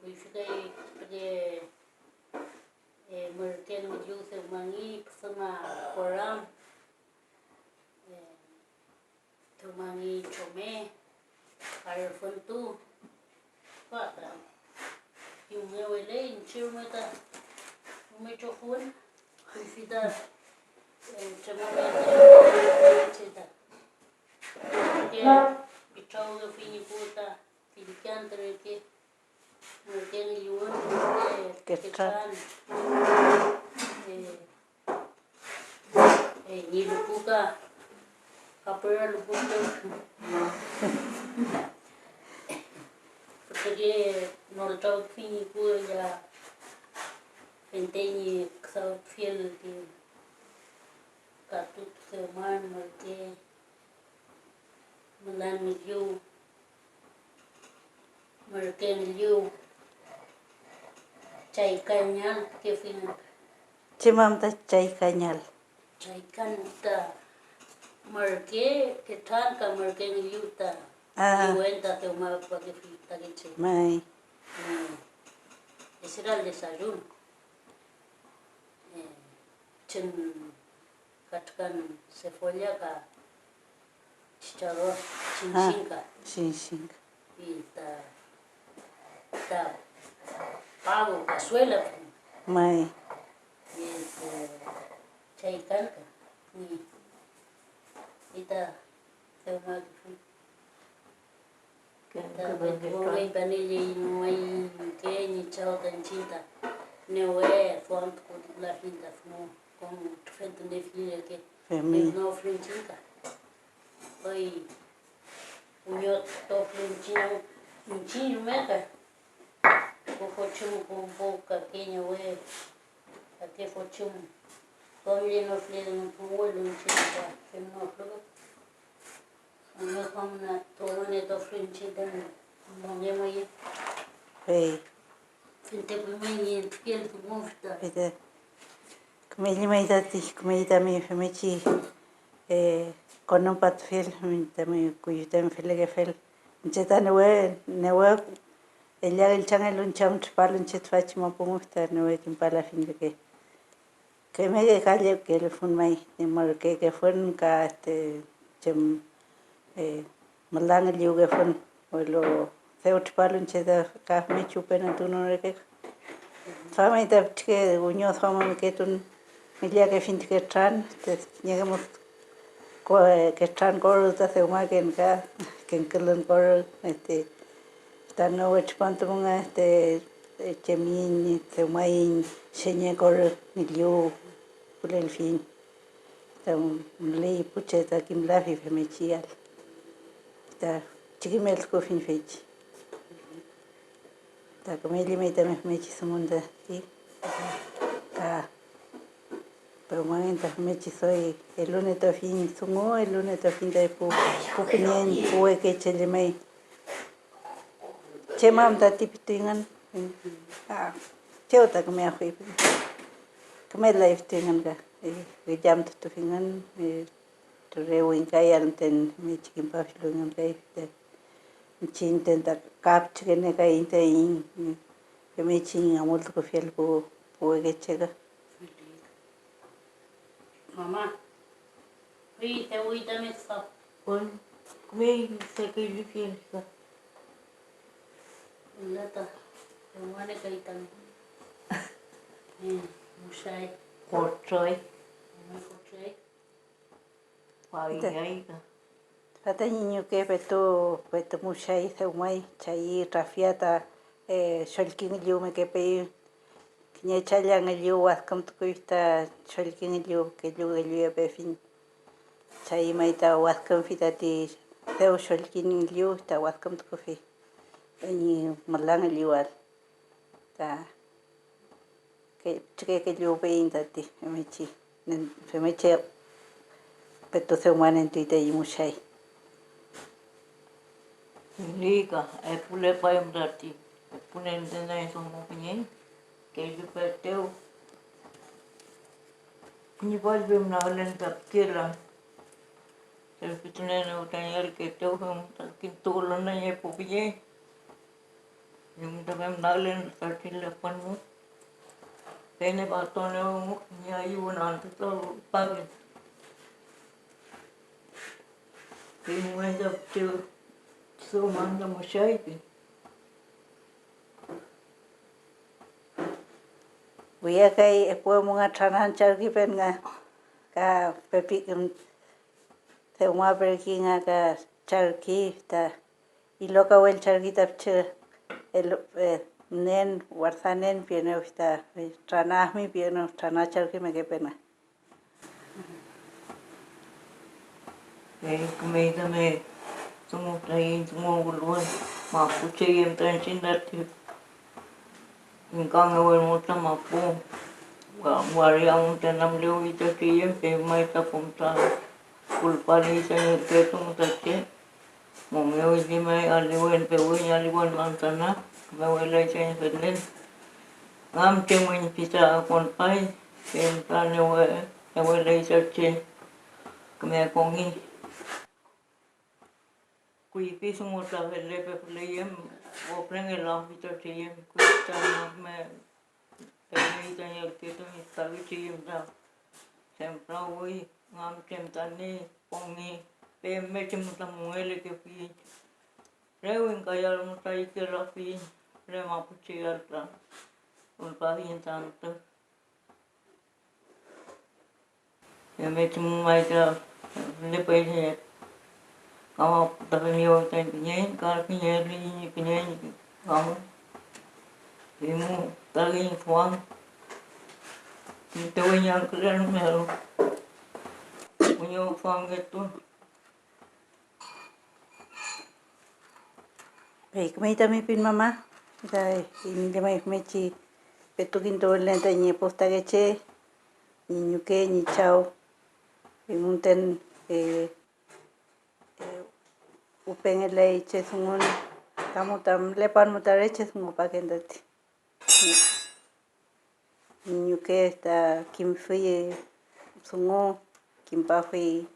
kuyfi kay püle, eh, mürken ngillu dewmangi püdüma koram, eh, Dewmangey chome ka refüntu, ka ta kimngeweley iñche rume ta rume chofüwen, kuyfi ta, eh, tremolngetuy che ta. Ke pitrawkefi ñi pu ta fillke antü reke. Mürke ngilluwün, mürke ketran, eh, eh, ñi lukuka, kapüra lukuka. Pütüke noltrawküfi ñi pu ya fente ñi küdawfiel ti katutu dewman mürke. Mülan ngillu, mürke ngillu, chaykañal pikefingün. ¿Chem am ta chaykañal? Chaykan ta mürke ketran ka mürke ngillu ta. Ah. Liwen ta dewma pakefi ta kiche. May. Mm. Ese era el desayuno. Eh, chem katrükan cebolla ka chicharrón, chinchingka. Ah, chinchingka. Y ta, ta pavo, cazuela. May. Y este, chaykanka. Y, y ta dewma. Ta petu wewey paneli ñi ñi chaw ta iñchiñ ta newe duamtukulafiñ ta dungu kom trufentuniefiñ reke. Femi. Fewnofiñ iñchiñ ta. Doy wiñotoflu iñchiñ, iñchiñ rume ka. Pu fotchum pu, pu kake ñawe, kake fotchum. Kom llenofle dungu welu iñchiñ ta femnoflu. Fey. Fente. Küme llemay tati, küme tami femngechi, eh, konümpatufiel tami kuyfi tami felekefel. Iñche ta newe, newe ella üllchangelu iñche am tripalu iñche tüfachi mapu dungu ta newe kimpalafiñ reke. Kemeke ka lle-, kelfün may, ñi mürke kefün ka, este, chem, eh, müla ngillu kefün, welu dew tripalu iñche ta ka femngechi upenentunon reke. Tüfa may ta pichike wiñoduamameketun ngillakefiñ ti ketran, te kiñeke mu-, ko-, ketran korü ta dewmaken ka, kenkülün korü, este, ta newe tripantu mongen, este, chemiyiñ, dewmaiñ, cheñe korü, ngillu, kulelfiñ. Ta müley pu che ta kimlafi femngechi iyael. Ta pichike kimeltukufiñ feychi. Ta küme llemay tami femngechi dungun tati. Ka pewmangen ta femngechi doy elunetuafiñ dungu, elunetuafiñ taiñ pu, pu püñeñ, pu wekeche llemay. ¿Chem am tati pituyngün? Ah, chew ta küme afuy. Küme lay pituyngün ka, eh, illamtutufingün, eh, re wingkayal müten femngechi kimpafilu engün kay, eh, iñchiñ müten ta ka pichikenekaiñ taiñ, eh, femngechi ñi amultukufiel pu, pu wekeche ka. Mama, fey dew tami tüfa. Wen, küme sakellufiel ka. Wülata, dewmanekay tami. Eh, mushay. Fotray. Mushay. Fayay ka. Tüfa tañi ñuke petu, petu mushay dewmay, chayi trafia ta, eh, xollki ngilluwmekepey. Kiñe challa ngillu wadkümtukuy ta xollki ngillu, kellu kelluyepefiñ. Chay may ta wadkümfi tati dew xollki ngillu ta wadkümtukufi ñi müla ngilluwal. Ta ke-, pichike kelluwpeyiñ tati femngechi, femngechi petu dewmanentuy taiñ mushay. Lika, epulepay am tati epu nentun ay domo püñeñ, kellupeetew. Ñi fallpemnaglen ta pikela, feypitunienew tañi allküetew, fey ta kintuwülün tañi epu püñeñ. Ñi ta femnaglen tati lefün mew, fey ñi patron mew ñi ayüwün antü ta rupaken. Fey mu may ta pichi dewman ta Moshay pi. Wiya kay epu emu nga tranan charkipen nga ka pepi, dewma perki nga ka charki ta ilokawel charki ta pichi elu-, eh, nen, wardanen pienew ta, eh, trana ahmi pienew, trana charki mekepen nga. Fey kümey tami dungu taiñ dunguwküluwün mapuche yem ta iñchiñ tati ingkangewün mu ta mapu wa-, waria mu ta namlewi tati yem, fey may ta kom ta kulpali tañi ürke dungu ta che. Mongewi llemay aliwen, pewiñ aliwen manzana, küme welay tañi felen. Ngam chemüñ pita konpay, fey ta newe-, newelay ta che küme kongi. Kuyfi dungu ta felepefule yem, ofrengelafi ta che yem, kuyfi ta küme femngechi tañi elketu ñi tagüchi yem ta femkawüy, ngam chem ta ni pongi, femngechi mu ta mongelekefiyiñ. Re wingkayal mu ta ikelafiyiñ, re mapucheyal ta ulpafiyiñ ta antü. Femngechi mu may ta fülipey ñi kamapu ta femi wentru tañi püñeñ ka kiñe ley ñi püñeñ kamu. Feymu ta kiñe duam, tunte weñangkülen mew, wiñoduamngetun. Fey kümey tami pin mama, ta eymi llemay femngechi petu kintuwülen tañi epu fütakeche, ñi ñuke, ñi chaw, fey müten, eh, eh, upengelay che dungun, ka mu ta mülepan mu ta re che dungupaken tati. Ñi ñuke ta kimfuy dungu, kimpafuy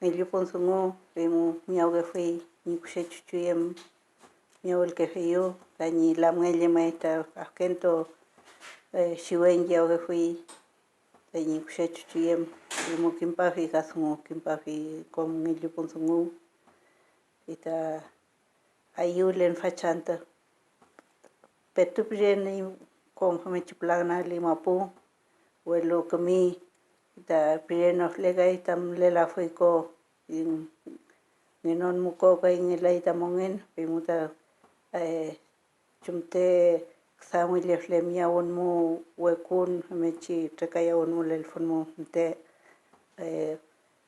ngellupun dungu, fey mu miyawkefuy ñi kushe chuchu yem miyawülkefeyu, tañi lamngen llemay ta adkento, eh, chiweñkiyawkefuy tañi kushe chuchu yem, fey mu kimpafi ka dungu, kimpafi kom ngellupun dungu, fey ta ayüwlen fachantü. Petu piren kom femngechi püla nagli mapu, welu kümi ta pirenofle kay ta mülelafuy ko, ngenon mu ko kay ngelay ta mongen, fey mu ta, eh, chumte küdawngillefle miyawün mu wekun, femngechi trekayawün mu lelfün mu, fente, eh,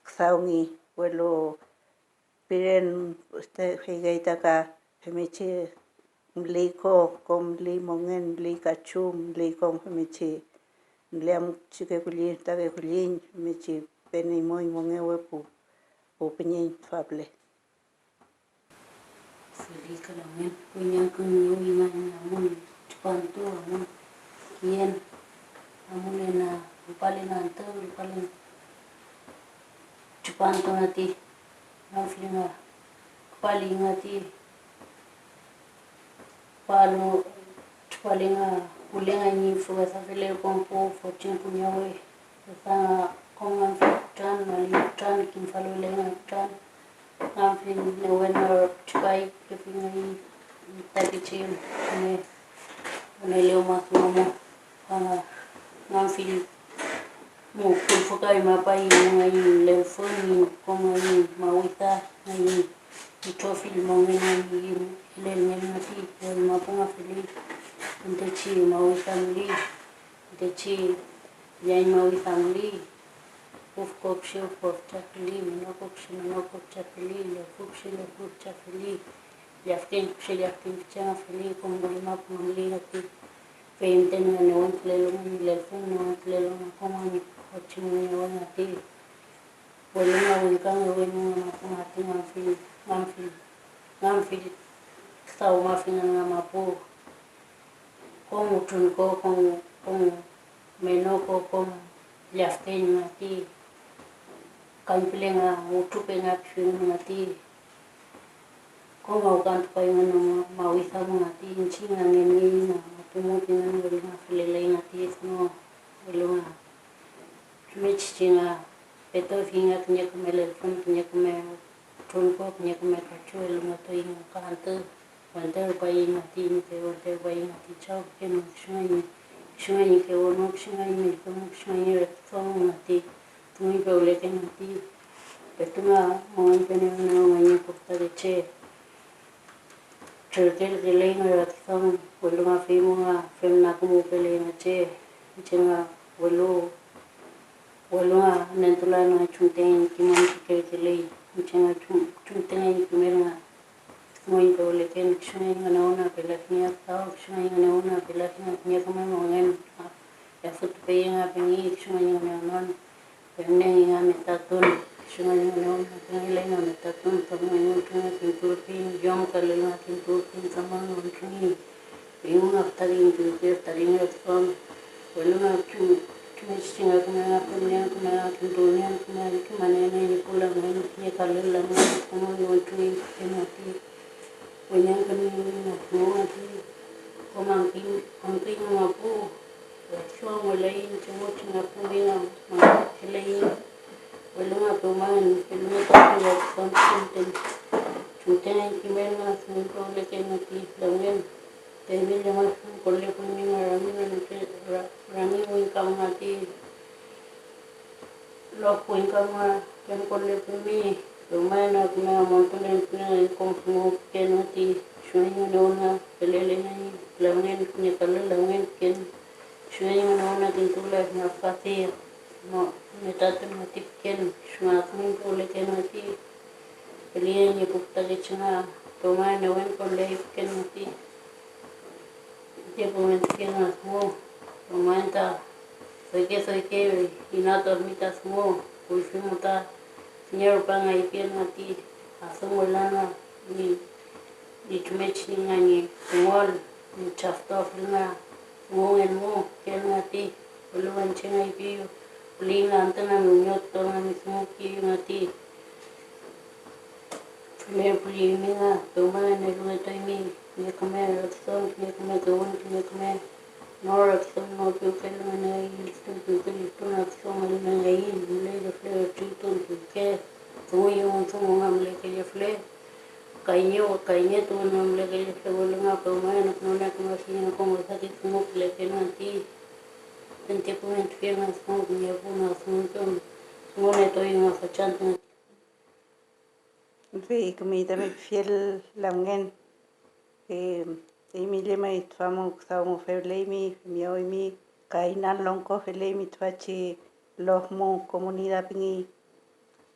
küdawngi, welu piren, este, feykey ta ka femngechi müley ko, kom müley mongen, müley kachu, müley kom femngechi müley amuchike kulliñ, fütake kulliñ, femngechi peneymuy mongewe pu, pu püñeñ tüfa püle. Feli ka lamngen, weñangkünuwi nga ñi amun tripantu, amun kiyen, amun ena, rupalen antü, rupalen tripantu nati, nagfili nga, küpali nga ti, palu, tripali nga, wüle nga ñi fewesa felerkon pu fotchen kuñawe, wesa nga kom nganfi kutran, mali kutran, kimfalwele nga kutran, nganfi newen no tripay, kefi nga ñi takechi wene, wene lewma dungu mu, ka nga nganfi. Mu kulfükay mapay mu ngañi lewfün, ñi kom ngañi mawida, ngañi itrofill mongen ngañi elelngen mati, welu mapu nga feli, fentechi mawida müli, fentechi llañ mawida müli, ufko küche ufko fütra feli, menoko küche menoko fütra feli, lewfü küche lewfü fütra feli, lladken küche lladken fütra nga feli, kom ngañi mapu nga müli ati. Fey müten nga newentu lelu nga ñi lelfün, newentu lelu nga kom nga ñi fotchi mu ñi newen ati, welu nga wingkangewen nga mapu nga ati nganfi, nganfi, nganfi küdawmafingan nga mapu, kom wütrunko, kom, kom menoko, kom lladken nga ati, kañpüle nga, wütrupe nga pifimün nga ati. Kom awkantupayngün mawida mu nga ti iñchiñ nga ngenngeiñ nga, matu mu kimün welu nga felelay nga ti dungu, welu nga femngechi chi nga petufi nga kiñe küme lelfün, kiñe küme trunku, kiñe küme kachu elungatuiñ waka antü, wente rupaiñ mati ñi pe, wente rupaiñ mati chaw, kisu nga ñi, kisu nga ñi kewün, kisu nga ñi mellkün, kisu nga ñi rakiduam mati, dunguñpewleken mati, petu nga mongeñpeniew nga ñi pu fütakeche. Trürkelkeley nga rakiduam, welu nga feymu nga femnakünuwpeley nga che, iñche nga, welu, welu nga nentulan nga chumten kimün trürkelkeley, iñche nga chum-, chumten nga ñi kimel nga. Mongeñpewleken, kisu nga ñi ngünew nga pelafi nga küdaw, kisu nga ñi ngünew nga pelafi nga kiñe küme mongen, yafütupeyi nga pingi, kisu nga ñi ngünewnon. Femnengi nga metatun, kisu nga ñi ngünew nga pengeley nga metatun, domo engu nga kinturpiñ, yom kalül nga kinturpiñ, domo engu nga kinturpiñ, pingu nga fütakiñ, pingu fütakiñ rakiduam, welu nga chum-, chumngechi chenga küme nga femngen küme nga kintuwünngen küme nga kimanienew ñi pu lamngen, kiñe kalül lamngen, domo engu nga kinturpiñ, femngechi weñangkünuy nga dungu nga ti kom angküy, angküy nga mapu, rakiduam welay iñche mu chengapuwi nga mapu keley, welu nga pewmaen, welu nga tati rakiduam chumten, chumten kimel nga dunguñpewleken nga ti lamngen, teymi llemay fenkolepuymi nga rangi, rangi wingkam nga ti lof wingkam nga fenkolepuymi, rume no küme montulen püle kom dungu piken ti sueño no na felele ñi lamngen kiñe kalü lamngen piken sueño no na kintuleafiñ fati no metatun mati piken kisu nga dunguñpewleken mati feliye ñi pu fütakeche nga rume newenkonley piken mati. Ti pu wentru piel nga dungu, rume ta doyke doyke inatuafimi ta dungu, kuyfi mu ta kiñe rupa nga ipiel nga ti adümulan nga ñi, ñi chumngechi nga ñi dunguael, ñi chaftuafiel nga dungungen mu piel nga ti, welu iñche nga ipiyu, püli nga antü nga wiñotutuan nga ñi dungu kiyu nga ti. Felerpuliymi nga, pewmangeneluwetuymi kiñe küme rakiduam, kiñe küme kewün, kiñe küme nor rakiduam, no piwkelu ngenngeiñ, liftu piwke, liftu rakiduam elungengeiñ, müley refle, retritun piwke, dungu yuwün dungu nga mülekellefle, kayñe, kayñetuwün nga mülekellefle, welu nga pewmangenokünuwle kiñe kom wesake dungu pilekelu nga ti fentepu wentru piel nga dungu kiñe pu nga dungu dungunetuy nga fachantü nga. Fey kümey tami pifiel lamngen, eh, eymi llemay tüfa mu küdaw mu feleymi, femyawimi, ka inan longko feleymi tüfachi lof mu, comunidad pingi.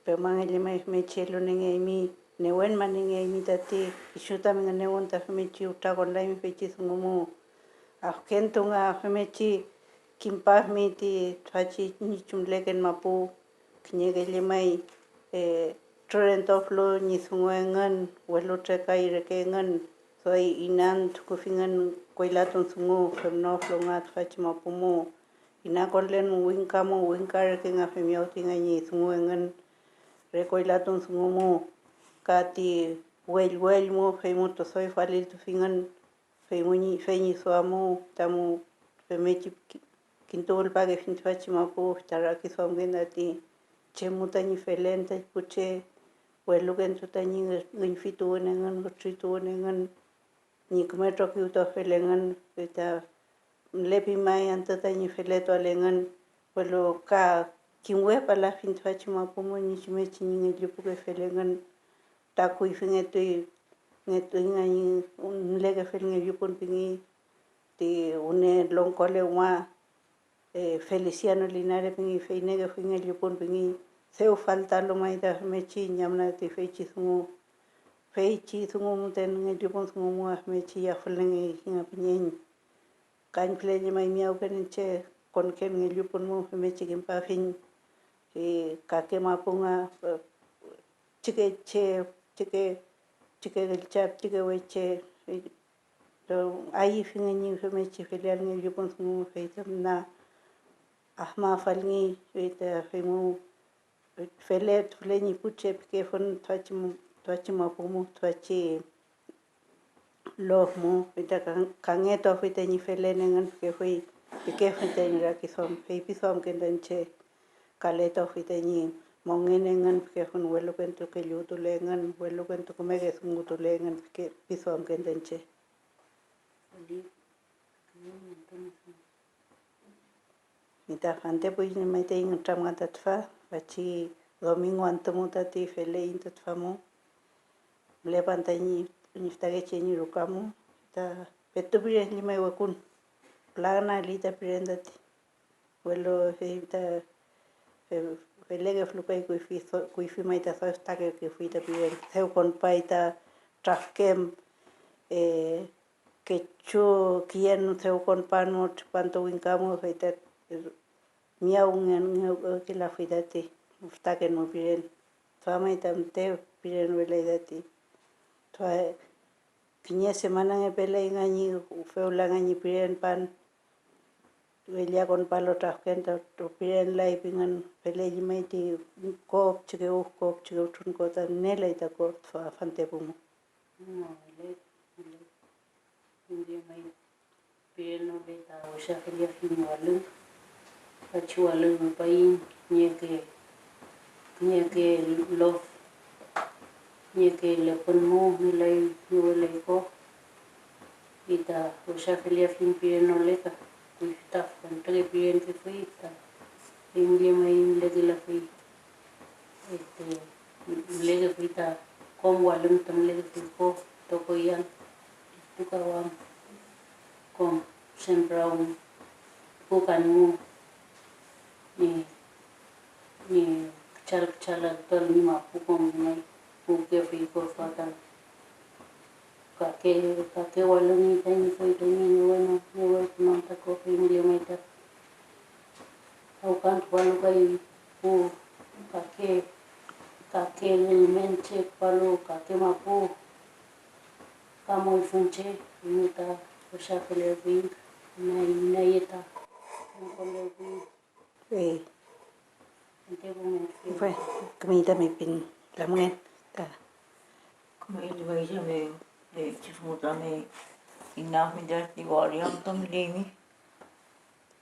Pewmange llemay femngechi elunengeymi, newenmanengeymi tati kisu tami ngünewün ta femngechi witrakonlaymi feychi dungu mu. Afkentu nga femngechi kimpafimi ti tüfachi ñi chumleken mapu. Kiñeke llemay, eh, trürentoflu ñi dungu engün, welu trekay reke engün, doy inantukufingün koylatun dungu femnoflu nga tüfachi mapu mu. Inakonlen mu wingka mu, wingka reke nga femyawti nga ñi dungu engün re koylatun dungu mu, ka ti wellwell mu, fey mu doy faliltufingün. Fey mu ñi, fey ñi duamu tamu femngechi ki-, kintuwülpakefiñ tüfachi mapu, ta rakiduamken tati chem mu tañi felen ta pu che, welukentu tañi üñfituwün engün, ütrütuwün engün, ñi küme trokiwtuafel engün, fey ta mülepimay antü tañi feletuael engün, welu ka kimwepalafiñ tüfachi mapu mu ñi chumngechi ñi ngellupukefel engün. Ta kuyfingetuy, ngetuy nga ñi mülekefel ngellupun pingi, ti wüne longkolewma, eh, Feliciano Linares pingi, fey niekefuy ngellupun pingi, dew faltalu may ta femngechi ñamna ti feychi dungu. Feychi dungu müten, ngellupun dungu mu femngechi yafülnengey kiñe püñeñ. Kañpüle llemay miyawken iñche konken ngellupun mu femngechi kimpafiñ, eh, kake mapu nga, eh, chike che, chike, chike üllcha, chike weche, eh, ayüfinge ñi femngechi feleal ngellupun dungu, fey ta müna afmafalngi, fey ta feymu fele, fele ñi pu che pikefun tüfachi mu-, tüfachi mapu mu, tüfachi lof mu, fey ta ka-, kangetuafuy tañi felen engün pikefuy, pikefuy tañi rakiduam, feypiduamken ta iñche kaletuafuy tañi mongen engün pikefun, welukentu kelluwtule engün, welukentu kümeke dungutule engün pike-, piduamken ta iñche. Fey ta fantepuy llemay taiñ nütramkan ta tüfa, fachi domingo antü mu tati feleiñ ta tüfa mu. Mülepan tañi, ñi fütakeche ñi ruka mu, ta petu piren llemay wekun, püla nali ta piren tati. Welu fey ta fe-, felekeflu kay kuyfi, do-, kuyfi may ta doy fütakerkefuy ta piren, dew konpay ta trafkem, eh, kechu küyen dew konpan mu tripantu wingka mu, fey ta miyawngekelafuy tati fütaken mu piren. Tüfa may ta müte piren welay tati. Tüfa kiñe semana ngepelay nga ñi fewla nga ñi piren pan, wella konpalu trafken ta piren lay pingün, feley llemay ti ko pichike uf, ko pichike wütrun ko ta nielay ta ko tüfa fantepu mu. Pirenole ta wesa feleafiñ walüng, fachi walüng rupaiñ kiñeke, kiñeke lof, kiñeke lepün mu ngelay ñi welay ko. Y ta wesa feleafiñ pirenole ta kuyfi ta fentreke pirenkefuy ta, fey llemay mülekelafuy. Este, mülekefuy ta kom walüng ta mülekefuy ko, tokoyan, tukawam, kom, semprawm, pu kañngu, ñi, ñi küchal küchal aktual ñi mapu kom may puwkefuy ko fatal. Kake, kake walüng ñi tañi feytun ñi newe no, newe küman ta ko fey müllemay ta. Awkantupalu kay pu kake, kake ülmen che küpalu kake mapu, ka mollfüñ che, welu ta wesa felerpuiñ, inay, inaye ta longkolerpuiñ. Eh, bueno, kümey tami pin lamngen ta. Kümey tami tami, eh, chismu tami inafmi tati waria am tami leymi.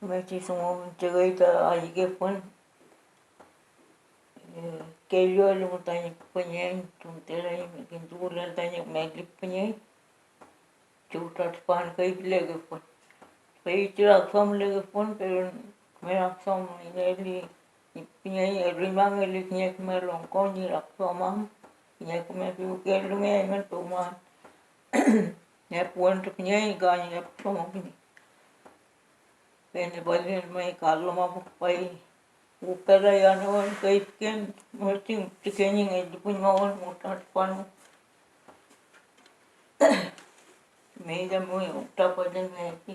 Kümey chismu iñche kay ta ayükefun. Eh, kelluelu tañi pu püñeñ, tuntelay kintukulel tañi meli pu püñeñ. Chuwta tripan kay pilekefun. Feychi rakiduam mülekefun, pero küme rakiduam ineli ñi püñeñ, eluñmangeli kiñe küme longko ñi rakiduam am, kiñe küme piwkelu nge engün tuwman. Epu wentru püñeñ ka ñi epu domo püñeñ. Fey nüpalin may ka loma püpay, wüpelayaenew kay piken, müchin piken ñi ngellupuñmawün wütra tripan mew. Mey tamu wütra palen mefi.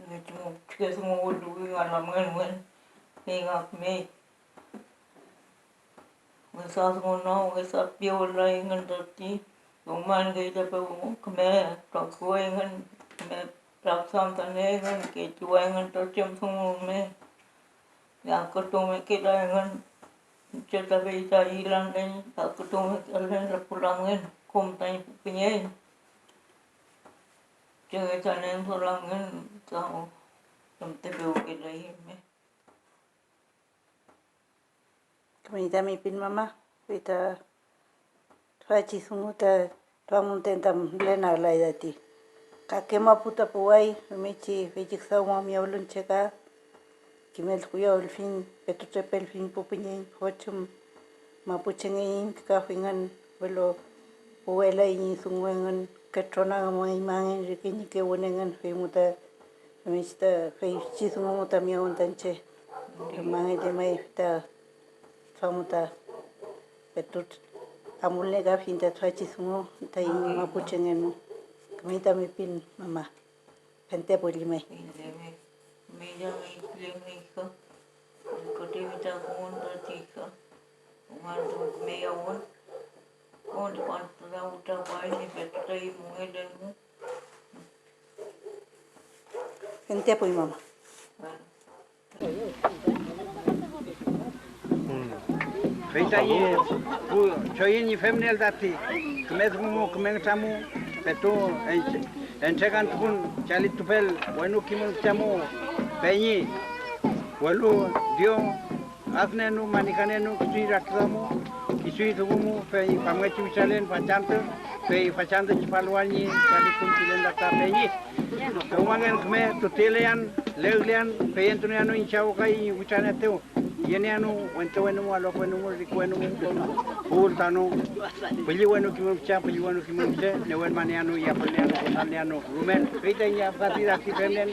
Ngechi mu pichike dungu wüluwi nga lamngen wen, fey nga kümey. Wesa dungu no, wesa piwlayngün tati, dewmankey ta pewü küme rakiduayngün, küme rakiduamtuayngün, kechuwayngün ta chem dungu rume. Yafütuwmekelayngün iñche ta fey ta ayülan tañi yafütuwmekelen pu lamngen kom tañi pu püñeñ. Chengechanen dolamngen ta fentepewkelay rume. Kümey tami pin mama, fey ta tüfachi dungu ta tüfa müten ta mülenaglaay tati. Kake mapu ta puway femngechi feychi küdaw miyawlun che ka kimeltukuyawülfiñ, petu trepelfiñ pu püñeñ, fotchüm mapuchengeiñ pikafuyngün, welu puwelay ñi dungu engün, ketronagümeymangen reke ñi kewün engün, fey mu ta femngechi ta feychi dungu mu ta miyawün ta iñche. Mangele may ta tüfa mu ta petu amulnekafiñ ta tüfachi dungu taiñ mapuchengen mu. Kümey tami pin, mama. Fente pülli may. Fente may. Mira may püle may ka. Kote mi ta kuwün tati ka. Kuwün tati meyawün. Kuwün tati kuwün tati wütra pay mi petu tayi mongelen mu. Fente puy mama. Bueno. Fey tañi pu choyün ñi femnieel tati küme dungu mu, küme nütram mu, petu en-, entrekantukun chalitupel wenu kimün chamu, peñi. Welu Dios adnenu, manikanenu, kisuy rakiduamu, kisuy dungumu, fey famngechi witralen fachantü, fey fachantü tripaluwal ñi chalikun pilen ta peñi. Dewmangen küme tutelean, leglean, feyentunieanu iñche awa kay ñi witranieetew. Yenieanu wente wenu mu, alofwe wenu mu, riku wenu mu, pu ultanu, pülli wenu kimün picha, pülli wenu kimün picha, newenmanieanu, yapülnieanu, kosalnieanu, rumel, fey tañi yafkati rakiduamngen.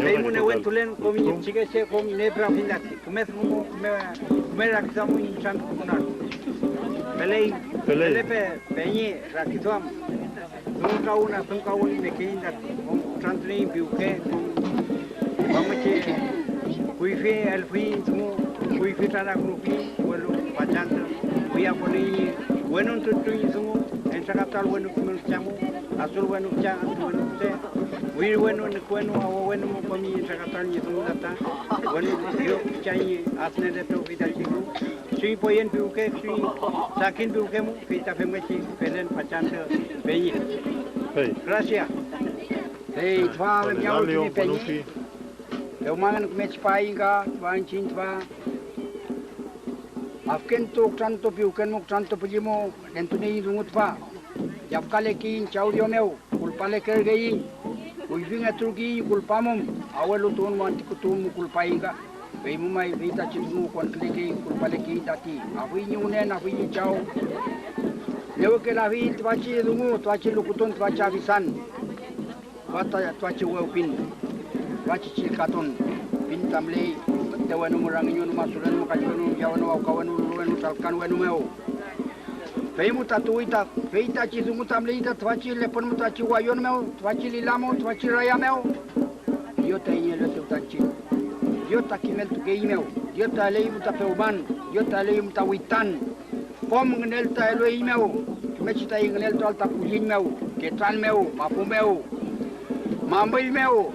Fey mu newentulen kom ñi pichikeche, kom iney pürafiñ tati, küme dungu mu, küme, küme rakiduamu ñi nütramtukunon. Feley, felepe peñi rakiduam. Dungunkawün, adünkawün mekeiñ tati, kom kutrantuleiñ piwke, kom famngechi kuyfi elfiñ dungu, kuyfi tranakünufi, welu fachantü wiyafoley ñi wenuntutuñ dungu, entrekatal wenu kimün chamu, azul wenu cha, azul wenu che, wir wenu, nük wenu, awa wenu, kom ñi entrekatal ñi dungu ta, wenu, Dios cha ñi adneletufi ta chilu, suñ poyen piwke, suñ sakin piwke mu, fey ta femngechi felen fachantü peñi. Fey. Gracias. Fey tüfa wemiyawkümi peñi, dewmangen küme tripaiñ ka tüfa iñchiñ tüfa. Afkentu kutrantu piwken mu kutrantu pülli mu nentuneiñ dungu tüfa. Yafkalekiyiñ Chaw Dios mew, kulpalekerkeiñ, kuyfingeturkeiñ kulpamum, awelutuwün mu antikutuwün mu kulpaiñ ka. Fey mu may fey tachi dungu konkülekey, kulpalekey tati, afuy ñi wünen, afuy ñi chaw. Newkelafiyiñ tüfachi dungu, tüfachi lukutun, tüfachi afisan, tüfa-, tüfachi wewpin, tüfachi chillkatun, pin ta müley, müte wenu mu, rangiñ wenu mu, asul wenu mu, kachu wenu mu, miyaw wenu mu, awka wenu mu, lulu wenu mu, tralkan wenu mew. Fey mu ta tuwi ta, fey tachi dungu ta müley ta tüfachi lepün mu, tüfachi wayon mew, tüfachi lila mew, tüfachi raya mew. Dios taiñ eluetew ta iñchiñ. Dios ta kimeltukeiñmew. Dios ta eleiñ mu ta pewman. Dios ta eleiñ mu ta witan. Kom ngünel ta elueiñmew, femngechi taiñ ngüneltuael ta kulliñ mew, ketran mew, mapu mew, mamüll mew.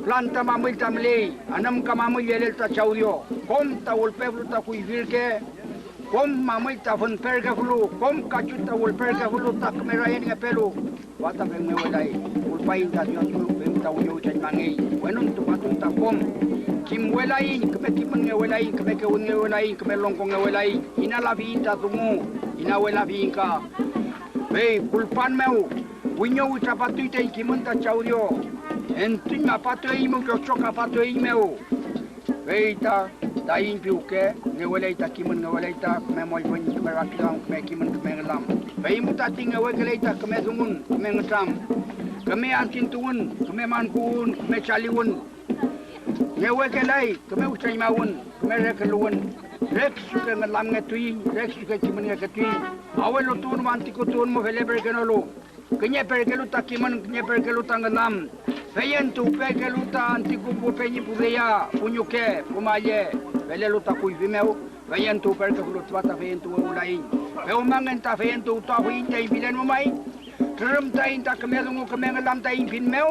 Planta mamüll ta müley, anümka mamüll elel ta Chaw Dios. Kom ta wülpeflu ta kuyfi reke, kom mamüll ta fünperkefulu, kom kachu ta wülperkefulu ta küme rayenngepelu, tüfa ta femngewelay. Kulpaiñ ta Dios mew, fey ta wiñowitrañmangey. Wenuntupatuy ta kom. Kimwelaiñ, küme kimünngewelaiñ, küme kewünngewelaiñ, küme longkongewelaiñ. Inalafiyiñ ta dungu, inawelafiyiñ ka. Fey kulpan mew wiñowitrapatuy taiñ kimün ta Chaw Dios. Entuñmapatueiñmew, llochokapatueiñmew. Fey ta taiñ piwke ngewelay ta kimün, ngewelay ta küme mollfüñ, küme rakiduam, küme kimün, küme ngülam. Fey mu tati ngewekelay ta küme dungun, küme ngütram, küme adkintuwün, küme mankuwün, küme chaliwün. Ngewekelay küme witrañmawün, küme reküluwün. Re kisuke ngülamngetuiñ, re kisuke kimünngeketuiñ. Awelutuwün mu antikutuwün mu feleperkenolu. Kiñe perkelu ta kimün, kiñe perkelu ta ngülam, feyentuwpekelu ta antikupu peñi pu deya, pu ñuke, pu malle, felelu ta kuyfi mew, feyentuwperkefulu tüfa ta feyentuwewlayiñ. Pewmangen ta feyentuwtuafuiñ taiñ pilen mu may, trürümtaiñ ta küme dungu küme ngülam taiñ pin mew,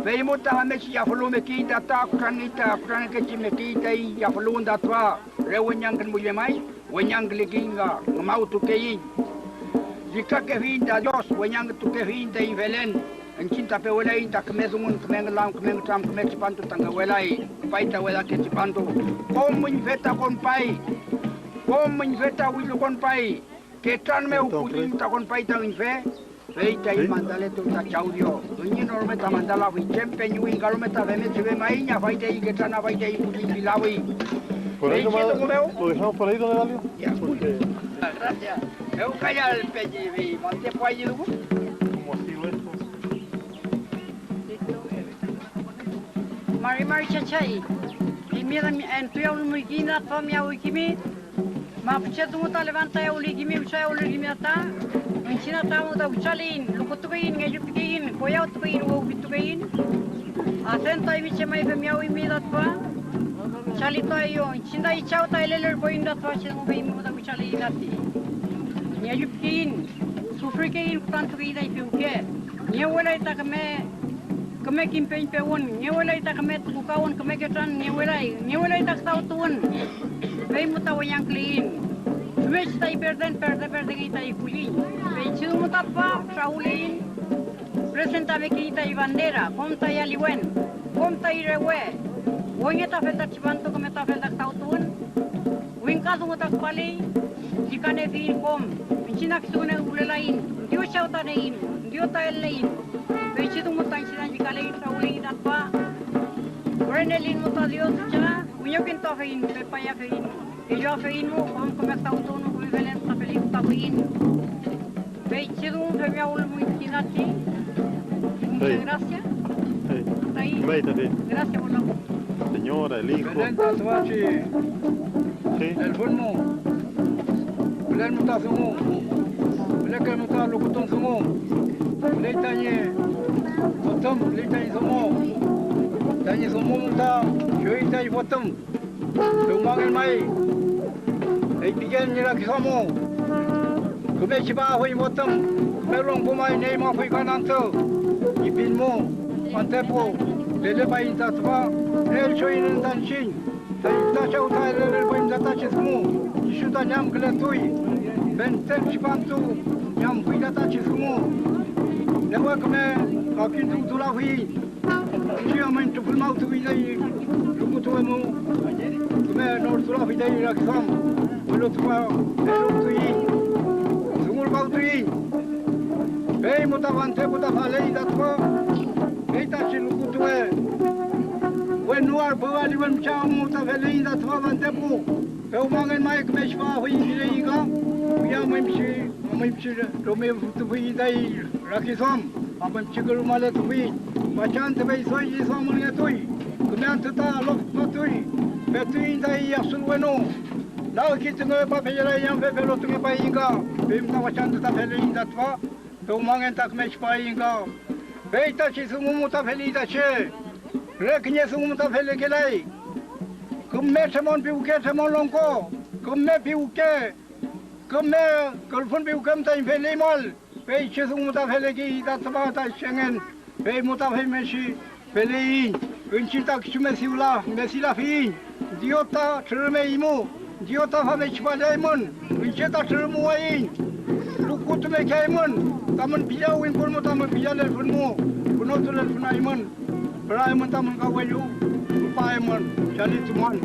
fey mu ta famngechi yafüluwmekeyiñ ta ta kutranngey ta kutrankechi mekeyiñ taiñ yafüluwün ta tüfa re weñangkün mu llemay. Weñangkülekeiñ ka ngümawtukeiñ. Llükakefiyiñ ta Dios, weñangtukefiyiñ taiñ felen. Iñchiñ ta pewelaiñ ta küme dungun, küme ngülam, küme ngütram, küme tripantu ta ngewelay. Küpay ta wesake tripantu. Kom üñfe ta konpay. Kom üñfe ta willukonpay. Ketran mew kulliñ ta konpay ta üñfe. Fey taiñ mandaletew ta Chaw Dios, kiñe no rume ta mandalafuy, chem peñiwiñ ka rume ta femngechi femaiñ, afay taiñ ketran, afay taiñ kulliñ pilafuy. Por ahí nomás lo dejamos por ahí, don Evalio. Ya. Porque gracias. Eukayal peñi, fey mantepuayi dungu. Como así lo es. Mari mari chachay, eymi entuyawülmuykiyiñ ta tüfa miyawkimi, mapuche dungu ta levantayawülkimi, witrayawülkimi ta, iñchiñ ta amu ta witraliyiñ, lukutukeyiñ, ngellupikeyiñ, koyawtukeyiñ, wewpitukeyiñ. Acento eymi chem may femyawimi ta tüfa, chalituaeyu, iñchiñ ta ichaw ta elelürpoyiñ ta tüfachi dungu, feymew ta witraliyiñ tati. Ngellupikeyiñ, sufrikeyiñ, kutrantukeyiñ ta ipiwke. Ngewelay ta küme, küme kimpeñpewün, ngewelay ta küme tukukawün, küme ketran ngewelay, ngewelay ta küdawtuwün, fey mu ta weñangküleiñ. Femngechi taiñ perden, perde perdekey taiñ kulliñ, feychi dungu ta tüfa trawüleiñ, presentamekeiñ taiñ bandera, kom taiñ aliwen, kom taiñ rewe, Wüñe ta felta tripantu, küme ta felta küdawtuwün. Wingka dungu ta küpaley, llükaniefiyiñ kom. Iñchiñ ta kisu ngünen wülelaiñ, Dios Chaw ta nieiñ, Dios ta elleiñ. Feychi dungu ta iñchiñ ta llükaley, trawüliyiñ ta tüfa. Püreneliyiñ mu ta Dios Chaw, wiñokintuafeyiñ, pepayafiyiñ, illuafeyiñ mu kom küme küdawtuwün, küme felen ta feliz ta wiyiñ. Feychi dungu femyawülmu iñchiñ tati. Muchas gracias. Hey. Hasta ahí. May tati. Gracias por la. Señora, el hijo. Felen ta tüfachi lelfün mu, felen mu ta dungu, füleken mu ta lukutun dungu, füley tañi fotüm, füley tañi domo, tañi domo mu ta chuwi tañi fotüm. Dewmangen may, feypiken ñi rakiduam mu, küme chipaafuy fotüm, küme longko may nieymafuy kan antü ñi pin mu, fantepu, lelepaiñ ta tüfa, elchoynen ta iñchiñ, taiñ füta Chaw ta elelelpuiñ tatachi dungu, kisu ta ñamkületuy, fentren tripantu ñamfuy tatachi dungu, newe küme kakintuwtulafuiñ. Iñche amuiñ trufulmawtufiñ taiñ lukutuwe mu, küme nortulafuy taiñ rakiduam, welu tüfa eluwtuiñ, dungulkawtuiñ. Fey mu ta fantepu ta faley ta tüfa, fey tachi lukutuwe wenu arpüw aliwen müchaw mu ta feley ta tüfa fantepu. Dewmangen may küme chipaafuy piley ka, wiyamuñ pichi, amuñ pichi rume fütufuy taiñ rakiduam, amuñ pichi kürumaletufuy. Fachantü fey doy ñi duamülngetuy, küme antü ta lofküpatuy, petuiñ taiñ yasul wenu. Lafkitun mew papelelaiñ am, fey pelotungepaiñ ka, fey müta fachantü ta feleiñ ta tüfa, dewmangen ta küme chipaiñ ka. Fey tachi dungu mu ta feley ta che, re kiñe dungu mu ta felekelay. Küme tremon piwke, tremon longko, küme piwke, küme külfün piwke müten feleymün, feychi dungu ta felekey ta tüfa ta chengen, fey mu ta femngechi feleiñ. Iñchiñ ta kisu mesi wüla mesilafiyiñ. Dios ta trürümeymu, Dios ta famechipaleaymün, iñche ta trürümuwayiñ. Lukutumekeaymün tamün piya wingkul mu, tamün piya lelfün mu, pünotulelfünaymün. Püraymün tamün kawellu, rupaymün, chalitumün.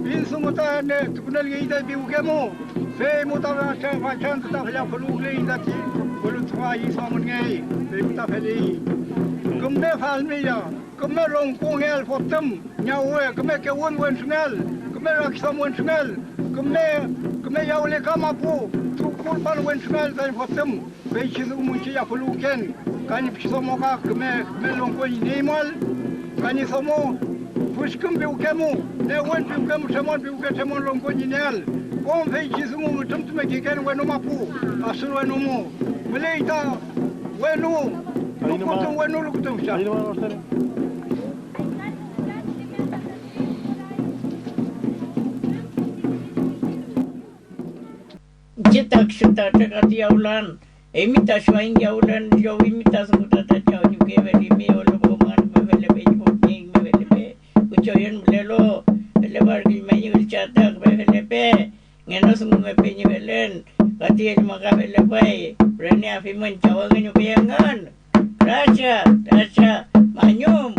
Pin dungu ta ne tukunelngey tati piwke mu, fey mu ta fachantü ta feyafuluwküleiñ tati, welu tüfa ayüduamünngey, fey mu ta feley. Küme falmeya, küme longkongeael fotüm ñawe, küme kewün wentrungeael, küme rakiduam wentrungeael, küme, küme yawle ka mapu tukulpan wentrungeael taiñ fotüm. Feychi dungu mu iñche yafüluwken, ka ñi pichi domo ka küme, küme longko ñi niemuael, ka ñi domo füshkün piwke mu, newen piwke mu, tremon piwke, tremon longko ñi nieael. Kom feychi dungu mütrümtumekeken wenu mapu, asul wenu mu. Müley ta wenu, lukutun, wenu lukutun. Iñche ta kisu ta trekaty yawlan, eymi ta chuwayiñ yawlan, llowimi ta dungu ta tati awñuke felimi, welu po man küme felepe, ñi poñeñ küme felepe, kuchoyon mülelu, feleparküñma ñi üllcha ta küme felepe, ngenodungumepe ñi felen, ka tüyeñma ka felepay, püreneafimün chaw engün ñi pu engün. Gracias, gracias, mañum.